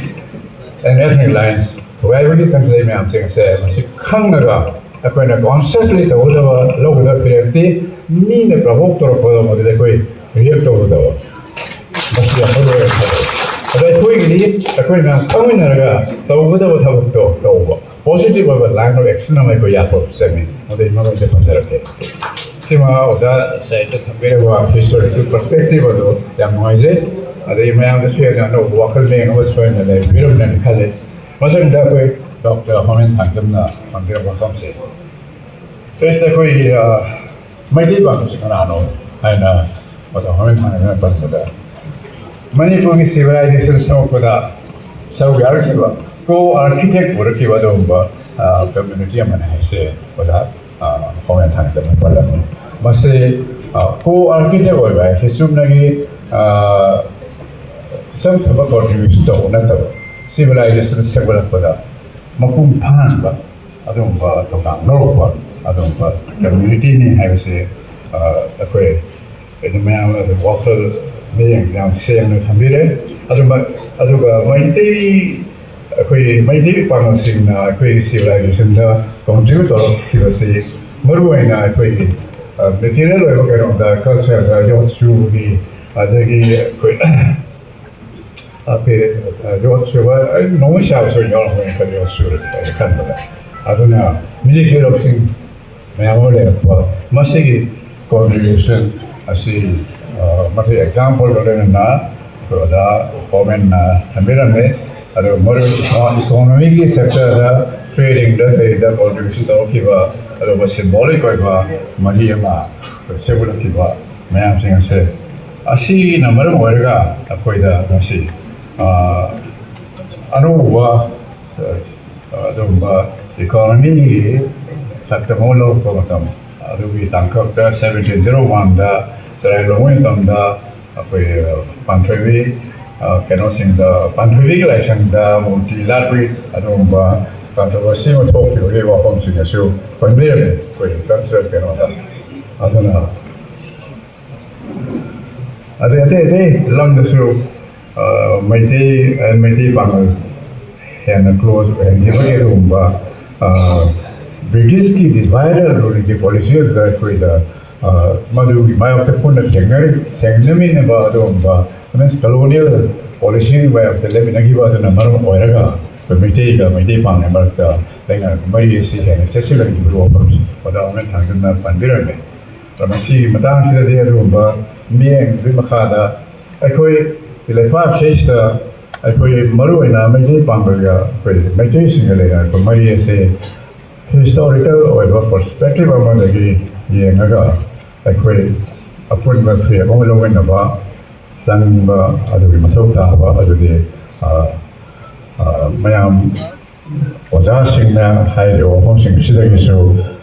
and ethnic lines ꯊꯨꯒꯥꯏꯕꯒꯤ ꯆꯪꯁꯤꯜꯂꯛꯏ ꯃꯌꯥꯝꯁꯤꯡꯁꯦ ꯃꯁꯤ ꯈꯪꯉꯒ ꯑꯩꯈꯣꯏꯅ consciously ꯇꯧꯒꯗꯕ, ꯂꯧꯒꯗꯕ ꯐꯤꯔꯦꯞꯇꯤ ꯃꯤꯅ provoke ꯇꯧꯔꯛꯄꯗ ꯃꯗꯨꯗ ꯑꯩꯈꯣꯏ react ꯇꯧꯒꯗꯕ꯫ ꯃꯁꯤ ꯌꯥꯝ ꯃꯔꯨ ꯑꯣꯏꯕ ꯊꯕꯛ꯫ ꯑꯗꯣ ꯑꯩꯈꯣꯏꯒꯤꯗꯤ ꯑꯩꯈꯣꯏ ꯃꯌꯥꯝ ꯈꯪꯃꯤꯟꯅꯔꯒ ꯇꯧꯒꯗꯕ ꯊꯕꯛꯇꯣ ꯇꯧꯕ꯫ Positive ꯑꯣꯏꯕ line of action ꯑꯃ ꯑꯩꯈꯣꯏ ꯌꯥꯠꯄ ꯆꯪꯉꯤ꯫ ꯑꯗꯨꯒꯤ ꯃꯔꯝꯁꯦ ꯊꯝꯖꯔꯛꯀꯦ꯫ ꯁꯤꯃ ꯑꯣꯖꯥ ꯁꯥꯍꯤꯇ꯭ꯌ ꯊꯝꯕꯤꯔꯕ historical perspective ꯑꯗꯨ ꯌꯥꯝ ꯅꯨꯡꯉꯥꯏꯖꯩ꯫ ꯑꯗꯒꯤ ꯃꯌꯥꯝꯗꯁꯨ ꯍꯦꯟꯅ ꯑꯅꯧꯕ ꯋꯥꯈꯜ ꯂꯦꯡ ꯑꯃ ꯁꯣꯏꯗꯅ ꯂꯩꯕꯤꯔꯝꯒꯅꯤ ꯈꯜꯂꯤ꯫ ꯃꯊꯪꯗ ꯑꯩꯈꯣꯏ ꯗꯣꯛꯇꯔ ꯍꯣꯃꯦꯟ ꯊꯥꯡꯖꯝꯅ ꯊꯝꯕꯤꯔꯕ ꯋꯥꯐꯝꯁꯦ꯫ First ꯑꯩꯈꯣꯏꯒꯤ, ꯑ, ꯃꯩꯇꯩ ꯄꯥꯡꯒꯜꯁꯤ ꯀꯅꯥꯅꯣ ꯍꯥꯏꯅ ꯑꯣꯖꯥ ꯍꯣꯔꯦꯟ ꯊꯥꯡꯅ ꯄꯟꯕꯗ ꯃꯅꯤꯄꯨꯔꯒꯤ civilization ꯁꯦꯝꯃꯛꯄꯗ ꯁꯔꯨꯛ ꯌꯥꯔꯛꯈꯤꯕ, co-architect ꯑꯣꯏꯔꯛꯈꯤꯕ ꯑꯗꯨꯒꯨꯝꯕ ꯀꯝꯃ꯭ꯌꯨꯅꯤꯇꯤ ꯑꯃꯅꯤ ꯍꯥꯏꯁꯦ ꯑꯣꯖꯥ ꯍꯣꯔꯦꯟ ꯊꯥꯡꯅ ꯄꯜꯂꯝꯃꯤ꯫ ꯃꯁꯤ co-architect ꯑꯣꯏꯕ ꯍꯥꯏꯁꯦ ꯆꯨꯝꯅꯒꯤ ꯏꯆꯝ ꯆꯝꯕ contribution ꯇꯧꯕ ꯅꯠꯇꯕ, civilization ꯁꯦꯝꯒꯠꯂꯛꯄꯗ ꯃꯄꯨꯡ ꯐꯥꯍꯟꯕ ꯑꯗꯨꯒꯨꯝꯕ ꯊꯧꯗꯥꯡ ꯂꯧꯔꯛꯄ ꯑꯗꯨꯒꯨꯝꯕ ꯀꯝꯃ꯭ꯌꯨꯅꯤꯇꯤꯅꯤ ꯍꯥꯏꯕꯁꯦ ꯑꯩꯈꯣꯏ ꯑꯗꯨ ꯃꯌꯥꯝ ꯑꯗꯨ ꯋꯥꯈꯜ ꯃꯤꯠꯌꯦꯡꯁꯦ ꯌꯥꯝ ꯁꯦꯡꯅ ꯊꯝꯕꯤꯔꯦ꯫ ꯑꯗꯨꯃꯛ ꯑꯗꯨꯒ ꯃꯩꯇꯩ ꯑꯩꯈꯣꯏꯒꯤ ꯃꯩꯇꯩ ꯄꯥꯉꯜꯁꯤꯡꯅ ꯑꯩꯈꯣꯏꯒꯤ civilizationꯗ contribute ꯇꯧꯔꯛꯈꯤꯕꯁꯤ ꯃꯔꯨꯑꯣꯏꯅ ꯑꯩꯈꯣꯏꯒꯤ material ꯑꯣꯏꯕ ꯀꯩꯅꯣꯗ cultureꯗ ꯌꯣꯠ ꯆꯨꯕꯒꯤ ꯑꯗꯒꯤ ꯑꯩꯈꯣꯏ ꯑꯩꯈꯣꯏ ꯌꯣꯠ ꯁꯨꯕ ꯅꯣꯡꯃꯩ ꯆꯥꯕꯁꯨ ꯌꯥꯎꯔꯝꯒꯅꯤ ꯈꯜꯂꯤ, ꯌꯣꯠ ꯁꯨꯔꯗꯤ ꯑꯩꯅ ꯈꯟꯕꯗ꯫ ꯑꯗꯨꯅ ꯃꯤꯂꯤꯇ꯭ꯔꯤ ꯂꯧꯁꯤꯡ ꯃꯌꯥꯝ ꯑꯃ ꯂꯩꯔꯛꯄ ꯃꯁꯤꯒꯤ contribution ꯑꯁꯤ ꯃꯁꯤ exampleꯒ ꯂꯣꯏꯅꯅ ꯑꯩꯈꯣꯏ ꯑꯣꯖꯥ ꯀꯣꯃꯦꯟꯅ ꯊꯝꯕꯤꯔꯝꯃꯦ꯫ ꯑꯗꯨꯒ ꯃꯔꯨ economyꯒꯤ sectorꯗ tradingꯗ ꯀꯩꯗ contribution ꯇꯧꯔꯛꯈꯤꯕ ꯑꯗꯨꯒ symbolic ꯑꯣꯏꯕ ꯃꯔꯤ ꯑꯃ ꯑꯩꯈꯣꯏ ꯁꯦꯝꯒꯠꯂꯛꯈꯤꯕ ꯃꯌꯥꯝꯁꯤꯡ ꯑꯁꯦ ꯑꯁꯤꯅ ꯃꯔꯝ ꯑꯣꯏꯔꯒ ꯑꯩꯈꯣꯏꯗ ꯉꯁꯤ ꯑꯅꯧꯕ ꯑꯗꯨꯒꯨꯝꯕ economyꯒꯤ ꯁꯛꯇꯝ ꯑꯃ ꯂꯧꯔꯛꯄ ꯃꯇꯝ ꯑꯗꯨꯒꯤ ꯇꯥꯡꯀꯛꯇ seventeen zero oneꯗ ꯆꯔꯥꯏ ꯂꯧꯕ ꯃꯇꯝꯗ ꯑꯩꯈꯣꯏ ꯄꯥꯟꯊꯣꯏꯕꯤ ꯀꯩꯅꯣꯁꯤꯡꯗ ꯄꯥꯟꯊꯣꯏꯕꯤꯒꯤ ꯂꯥꯏꯁꯪꯗ ꯃꯨꯔꯇꯤ ꯂꯥꯠꯄꯒꯤ ꯑꯗꯨꯒꯨꯝꯕ controversy ꯑꯃ ꯊꯣꯛꯈꯤꯕꯒꯤ ꯋꯥꯐꯝꯁꯤꯡꯗꯁꯨ ꯄꯟꯕꯤꯔꯝꯃꯤ ꯑꯩꯈꯣꯏ cultural ꯀꯩꯅꯣꯗ꯫ ꯑꯗꯨꯅ ꯑꯗꯩ ꯑꯇꯩ ꯑꯇꯩ ꯂꯝꯗꯁꯨ ꯃꯩꯇꯩ ꯃꯩꯇꯩ ꯄꯥꯉꯜ ꯍꯦꯟꯅ close ꯑꯣꯏꯍꯟꯈꯤꯕꯒꯤ ꯑꯗꯨꯒꯨꯝꯕ Britishꯀꯤ divide and ruleꯒꯤ policy ꯑꯗꯨꯗ ꯑꯩꯈꯣꯏꯗ ꯃꯗꯨꯒꯤ ꯃꯥꯌꯣꯛꯇ ꯄꯨꯟꯅ ꯊꯦꯡꯅꯔꯤ ꯊꯦꯡꯅꯃꯤꯟꯅꯕ ꯑꯗꯨꯒꯨꯝꯕ means colonial policyꯒꯤ ꯃꯥꯌꯣꯛꯇ ꯂꯦꯞꯃꯤꯟꯅꯈꯤꯕ ꯑꯗꯨꯅ ꯃꯔꯝ ꯑꯣꯏꯔꯒ ꯑꯩꯈꯣꯏ ꯃꯩꯇꯩꯒ ꯃꯩꯇꯩ ꯄꯥꯉꯜ ꯃꯔꯛꯇ ꯂꯩꯅꯔꯛꯄ ꯃꯔꯤ ꯑꯁꯤ ꯍꯦꯟꯅ ꯆꯦꯠꯁꯤꯜꯂꯛꯈꯤꯕꯒꯤ ꯋꯥꯐꯝꯁꯤ ꯑꯣꯖꯥ ꯑꯣꯃꯦꯟ ꯊꯥꯡꯖꯝꯅ ꯄꯟꯕꯤꯔꯝꯃꯤ꯫ ꯃꯁꯤꯒꯤ ꯃꯇꯥꯡꯁꯤꯗꯗꯤ ꯑꯗꯨꯒꯨꯝꯕ ꯃꯤꯠꯌꯦꯡꯗꯨꯒꯤ ꯃꯈꯥꯗ ꯑꯩꯈꯣꯏ ꯂꯩꯄꯥꯛꯁꯤꯗ ꯑꯩꯈꯣꯏ ꯃꯔꯨꯑꯣꯏꯅ ꯃꯩꯇꯩ ꯄꯥꯡꯒꯜꯒ ꯑꯩꯈꯣꯏ ꯃꯩꯇꯩꯁꯤꯡꯒ ꯂꯩꯅꯔꯛꯄ ꯃꯔꯤ ꯑꯁꯦ historical ꯑꯣꯏꯕ perspective ꯑꯃꯗꯒꯤ ꯌꯦꯡꯉꯒ ꯑꯩꯈꯣꯏ ꯑꯄꯨꯟꯕ ꯐꯤꯔꯦꯞ ꯑꯃ ꯂꯧꯃꯤꯟꯅꯕ ꯆꯪꯕ ꯑꯗꯨꯒꯤ ꯃꯊꯧ ꯇꯥꯕ ꯑꯗꯨꯗꯤ, ꯑ, ꯑ, ꯃꯌꯥꯝ ꯑꯣꯖꯥꯁꯤꯡꯅ ꯍꯥꯏꯔꯤꯕ ꯋꯥꯐꯝꯁꯤꯡ ꯑꯁꯤꯗꯒꯤꯁꯨ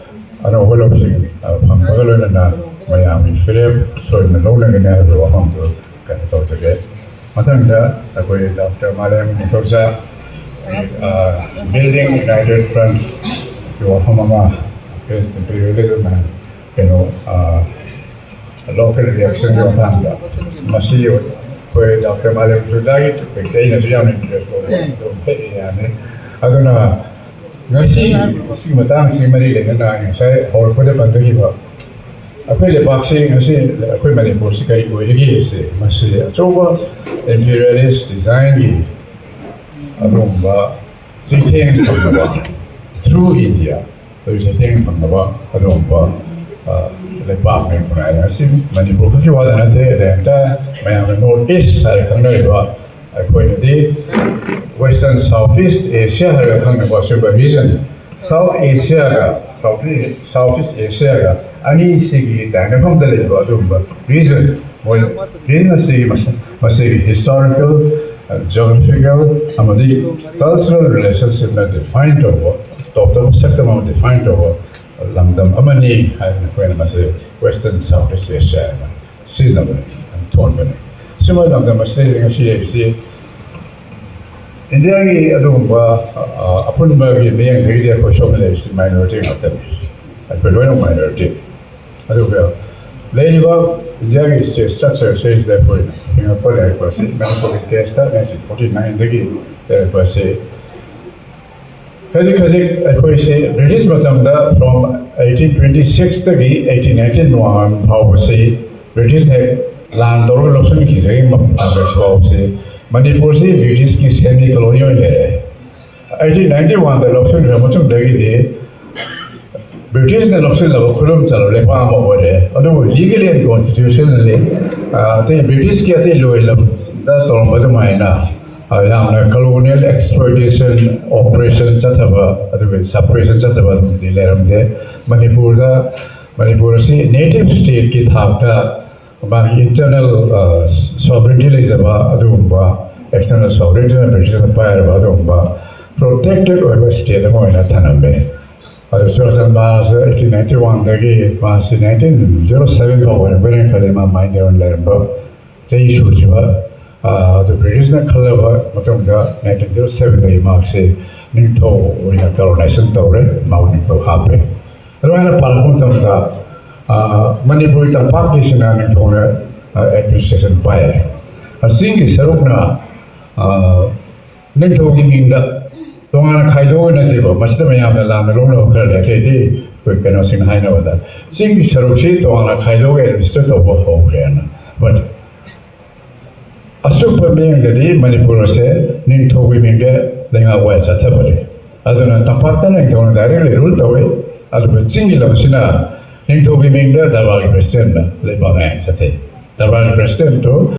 ꯑꯅꯧꯕ ꯂꯧꯁꯤꯡ, ꯑ, ꯐꯪꯕꯒ ꯂꯣꯏꯅꯅ ꯃꯌꯥꯝꯒꯤ ꯐꯤꯔꯦꯞ ꯁꯣꯏꯗꯅ ꯂꯧꯅꯒꯅꯤ ꯍꯥꯏꯕ ꯋꯥꯐꯝꯗꯨ ꯀꯩꯅꯣ ꯇꯧꯖꯒꯦ꯫ ꯃꯊꯪꯗ ꯑꯩꯈꯣꯏ ꯗꯥꯛꯇꯔ ꯃꯥꯂꯦꯝ ꯅꯤꯡꯊꯧꯖꯥ, ꯑ, Building United Front ꯒꯤ ꯋꯥꯐꯝ ꯑꯃ, Against Imperialism ꯍꯥꯏꯅ ꯀꯩꯅꯣ, ꯑ, local reaction ꯒꯤ ꯃꯇꯥꯡꯗ꯫ ꯃꯁꯤ ꯑꯩꯈꯣꯏ ꯗꯥꯛꯇꯔ ꯃꯥꯂꯦꯝ ꯅꯤꯡꯊꯧꯖꯥꯒꯤ topic ꯁꯦ ꯑꯩꯅꯁꯨ ꯌꯥꯝ interest ꯑꯣꯏꯕ, ꯑꯗꯨꯝ ꯍꯦꯛ ꯌꯥꯅꯤ꯫ ꯑꯗꯨꯅ ꯉꯁꯤ, ꯁꯤꯒꯤ ꯃꯇꯥꯡꯁꯤ ꯃꯔꯤ ꯂꯩꯅꯅ ꯑꯩ ꯉꯁꯥꯏ ꯍꯧꯔꯛꯄꯗ ꯄꯟꯖꯈꯤꯕ, ꯑꯩꯈꯣꯏ ꯂꯩꯕꯥꯛꯁꯤ ꯉꯁꯤ, ꯑꯩꯈꯣꯏ ꯃꯅꯤꯄꯨꯔꯁꯤ ꯀꯔꯤ ꯑꯣꯏꯔꯤꯒꯦꯁꯦ, ꯃꯁꯤ ꯑꯆꯧꯕ imperialist design ꯒꯤ ꯑꯗꯨꯒꯨꯝꯕ ꯆꯩꯊꯦꯡ ꯐꯪꯅꯕ, through India ꯑꯩꯈꯣꯏ ꯆꯩꯊꯦꯡ ꯐꯪꯅꯕ ꯑꯗꯨꯒꯨꯝꯕ, ꯑ, ꯂꯩꯕꯥꯛꯅꯤ ꯈꯨꯟꯅꯥꯏ ꯑꯁꯤ꯫ ꯃꯅꯤꯄꯨꯔ ꯈꯛꯀꯤ ꯋꯥꯗ ꯅꯠꯇꯦ, ꯑꯗꯩ ꯑꯝꯇ ꯃꯌꯥꯝꯅ North East ꯍꯥꯏꯔ ꯈꯪꯅꯔꯤꯕ, ꯑꯩꯈꯣꯏꯅꯗꯤ Western South East Asia ꯍꯥꯏꯔꯒ ꯈꯪꯅꯕ ꯑꯁꯤꯒꯨꯝꯕ region, South Asia ꯒ South East, South East Asia ꯒ ꯑꯅꯤꯁꯤꯒꯤ ꯇꯥꯏꯅꯐꯝꯗ ꯂꯩꯕ ꯑꯗꯨꯒꯨꯝꯕ region, ꯃꯣꯏ region ꯑꯁꯤꯒꯤ ꯃꯁ-, ꯃꯁꯤꯒꯤ historical, geographical ꯑꯃꯗꯤ cultural relationship ꯅ define ꯇꯧꯕ, top top ꯁꯛꯇꯝ ꯑꯃ define ꯇꯧꯕ ꯂꯝꯗꯝ ꯑꯃꯅꯤ ꯍꯥꯏꯅ ꯑꯩꯈꯣꯏꯅ ꯃꯁꯤ Western South East Asia ꯍꯥꯏꯅ ꯁꯤꯖꯤꯟꯅꯕꯅꯤ, ꯊꯣꯟꯕꯅꯤ꯫ ꯁꯤꯃ ꯂꯝꯗꯝ ꯑꯁꯤꯗ ꯉꯁꯤ ꯂꯩꯔꯤꯁꯤ ꯏꯟꯗꯤꯌꯥꯒꯤ ꯑꯗꯨꯒꯨꯝꯕ, ꯑ, ꯑꯄꯨꯟꯕꯒꯤ ꯃꯤꯠꯌꯦꯡꯗꯒꯤꯗꯤ ꯑꯩꯈꯣꯏ ꯁꯣꯝꯗ ꯂꯩꯔꯤꯁꯤ minority ꯉꯥꯛꯇꯅꯤ꯫ ꯑꯩꯈꯣꯏ ꯂꯣꯏꯅ minority꯫ ꯑꯗꯨꯒ ꯂꯩꯔꯤꯕ ꯏꯟꯗꯤꯌꯥꯒꯤ state structure ꯁꯤꯗꯩꯁꯤꯗ ꯑꯩꯈꯣꯏꯅ ꯍꯤꯡꯉꯛꯄ ꯂꯩꯔꯛꯄ ꯑꯁꯤ ꯃꯅꯤꯄꯨꯔꯒꯤ case ꯇ nineteen forty nine ꯗꯒꯤ ꯂꯩꯔꯛꯄ ꯑꯁꯤ ꯈꯖꯤꯛ ꯈꯖꯤꯛ ꯑꯩꯈꯣꯏꯁꯤ British ꯃꯇꯝꯗ from eighteen twenty six ꯇꯒꯤ eighteen nineteen one ꯐꯥꯎꯕꯁꯤ British ꯅ ꯂꯥꯟ ꯇꯧꯔꯒ ꯂꯧꯁꯤꯟꯈꯤꯕꯗꯒꯤ ꯃꯄꯥꯟꯗ ꯐꯥꯎꯕꯁꯤ ꯃꯅꯤꯄꯨꯔꯁꯤ British ꯀꯤ semi colony ꯑꯣꯏꯅ ꯂꯩꯔꯦ꯫ Eighteen ninety one ꯗ ꯂꯧꯁꯤꯟꯈ꯭ꯔ ꯃꯇꯨꯡꯗꯒꯤꯗꯤ British ꯅ ꯂꯧꯁꯤꯜꯂꯕ ꯈꯨꯗꯝ ꯆꯜꯂꯕ ꯂꯩꯕꯥꯛ ꯑꯃ ꯑꯣꯏꯔꯦ꯫ ꯑꯗꯨꯕꯨ legally and constitutionally, ꯑ, ꯑꯇꯩ British ꯀꯤ ꯑꯇꯩ ꯂꯣꯏ ꯂꯝꯗ ꯇꯧꯔꯝꯕ ꯑꯗꯨꯃꯥꯏꯅ, ꯑ, ꯌꯥꯝꯅ colonial exploitation operation ꯆꯠꯊꯕ, ꯑꯗꯨꯒ suppression ꯆꯠꯊꯕ ꯑꯗꯨꯝꯗꯤ ꯂꯩꯔꯝꯗꯦ꯫ ꯃꯅꯤꯄꯨꯔꯗ ꯃꯅꯤꯄꯨꯔ ꯑꯁꯤ ꯅꯦꯇꯤꯚ ꯁ꯭ꯇꯦꯠꯀꯤ ꯊꯥꯛꯇ ꯃꯥꯒꯤ ꯏꯟꯇꯔꯅꯦꯜ ꯁꯣꯚꯔꯦꯟꯇꯤ ꯂꯩꯖꯕ ꯑꯗꯨꯒꯨꯝꯕ, ꯑꯦꯛꯁꯇꯔꯅꯦꯜ ꯁꯣꯚꯔꯦꯟꯇꯤꯅ ꯕ꯭ꯔꯤꯇꯤꯁꯅ ꯄꯥꯏꯔꯕ ꯑꯗꯨꯒꯨꯝꯕ ꯄ꯭ꯔꯣꯇꯦꯛꯇꯦꯠ ꯑꯣꯏꯕ ꯁ꯭ꯇꯦꯠ ꯑꯃ ꯑꯣꯏꯅ ꯊꯝꯂꯝꯃꯦ꯫ ꯑꯗꯨ ꯆꯨꯔꯥꯆꯥꯟꯄꯨꯔ ꯃꯍꯥꯁꯦ ꯑꯩꯠꯇꯤꯟ ꯅꯥꯏꯟꯇꯤ ꯋꯥꯟꯗꯒꯤ ꯃꯍꯥꯛꯁꯤ ꯅꯥꯏꯟꯇꯤꯟ ꯖꯤꯔꯣ ꯁꯚꯦꯟ ꯐꯥꯎꯕ ꯑꯣꯏꯔꯝꯒꯅꯤ ꯈꯜꯂꯤ, ꯃꯥ ꯃꯥꯏꯅꯔ ꯑꯣꯏꯅ ꯂꯩꯔꯝꯕ ꯆꯍꯤ ꯁꯨꯗ꯭ꯔꯤꯕ, ꯑꯗꯨ ꯕ꯭ꯔꯤꯇꯤꯁꯅ ꯈꯜꯂꯕ ꯃꯇꯨꯡꯗ ꯅꯥꯏꯟꯇꯤꯟ ꯖꯤꯔꯣ ꯁꯚꯦꯟꯗꯒꯤ ꯃꯍꯥꯛꯁꯤ ꯅꯤꯡꯊꯧ ꯑꯣꯏꯅ ꯀꯣꯔꯣꯅꯦꯁꯟ ꯇꯧꯔꯦ, ꯃꯍꯥꯛ ꯅꯤꯡꯊꯧ ꯍꯥꯞꯄꯦ꯫ ꯑꯗꯨꯃꯥꯏꯅ ꯄꯥꯔꯛꯄ ꯃꯇꯝꯗ ꯃꯅꯤꯄꯨꯔꯒꯤ ꯇꯝꯄꯥꯛꯀꯤꯁꯤꯅ ꯅꯤꯡꯊꯧꯅ ꯑꯦꯗꯃꯤꯅꯤꯁꯇ꯭ꯔꯦꯁꯟ ꯄꯥꯏꯔꯦ꯫ ꯆꯤꯡꯒꯤ ꯁꯔꯨꯛꯅ ꯅꯤꯡꯊꯧꯒꯤ ꯃꯤꯡꯗ ꯇꯣꯉꯥꯟꯅ ꯈꯥꯏꯗꯣꯛꯑꯒ ꯅꯠꯇꯦꯕ, ꯃꯁꯤꯗ ꯃꯌꯥꯝꯅ ꯂꯥꯟꯅ ꯂꯧꯅꯕ ꯈꯔ ꯂꯩ꯫ ꯑꯇꯩꯗꯤ ꯑꯩꯈꯣꯏ ꯀꯩꯅꯣꯁꯤꯡꯅ ꯍꯥꯏꯅꯕꯗ ꯆꯤꯡꯒꯤ ꯁꯔꯨꯛꯁꯤ ꯇꯣꯉꯥꯟꯅ ꯈꯥꯏꯗꯣꯛꯑꯒ ꯑꯦꯗꯃꯤꯅꯤꯁꯇ꯭ꯔꯦꯠ ꯇꯧꯕ ꯍꯧꯈ꯭ꯔꯦꯅ꯫ But ꯑꯆꯨꯝꯕ ꯃꯤꯠꯌꯦꯡꯗꯗꯤ ꯃꯅꯤꯄꯨꯔ ꯑꯁꯦ ꯅꯤꯡꯊꯧꯒꯤ ꯃꯤꯡꯗ ꯂꯩꯉꯥꯛ ꯋꯥꯏ ꯆꯠꯊꯕꯅꯤ꯫ ꯑꯗꯨꯅ ꯇꯝꯄꯥꯛꯇ ꯅꯤꯡꯊꯧꯅ ꯗꯥꯏꯔꯦꯛꯂꯤ ꯔꯨꯜ ꯇꯧꯏ, ꯑꯗꯨꯒ ꯆꯤꯡꯒꯤ ꯂꯝꯁꯤꯅ ꯅꯤꯡꯊꯧꯒꯤ ꯃꯤꯡꯗ ꯗꯔꯕꯥꯔꯒꯤ ꯄ꯭ꯔꯦꯁꯤꯗꯦꯟꯅ ꯂꯩꯕꯥꯛ ꯉꯥꯛꯅ ꯆꯠꯊꯩ꯫ ꯗꯔꯕꯥꯔꯒꯤ ꯄ꯭ꯔꯦꯁꯤꯗꯦꯟꯇꯣ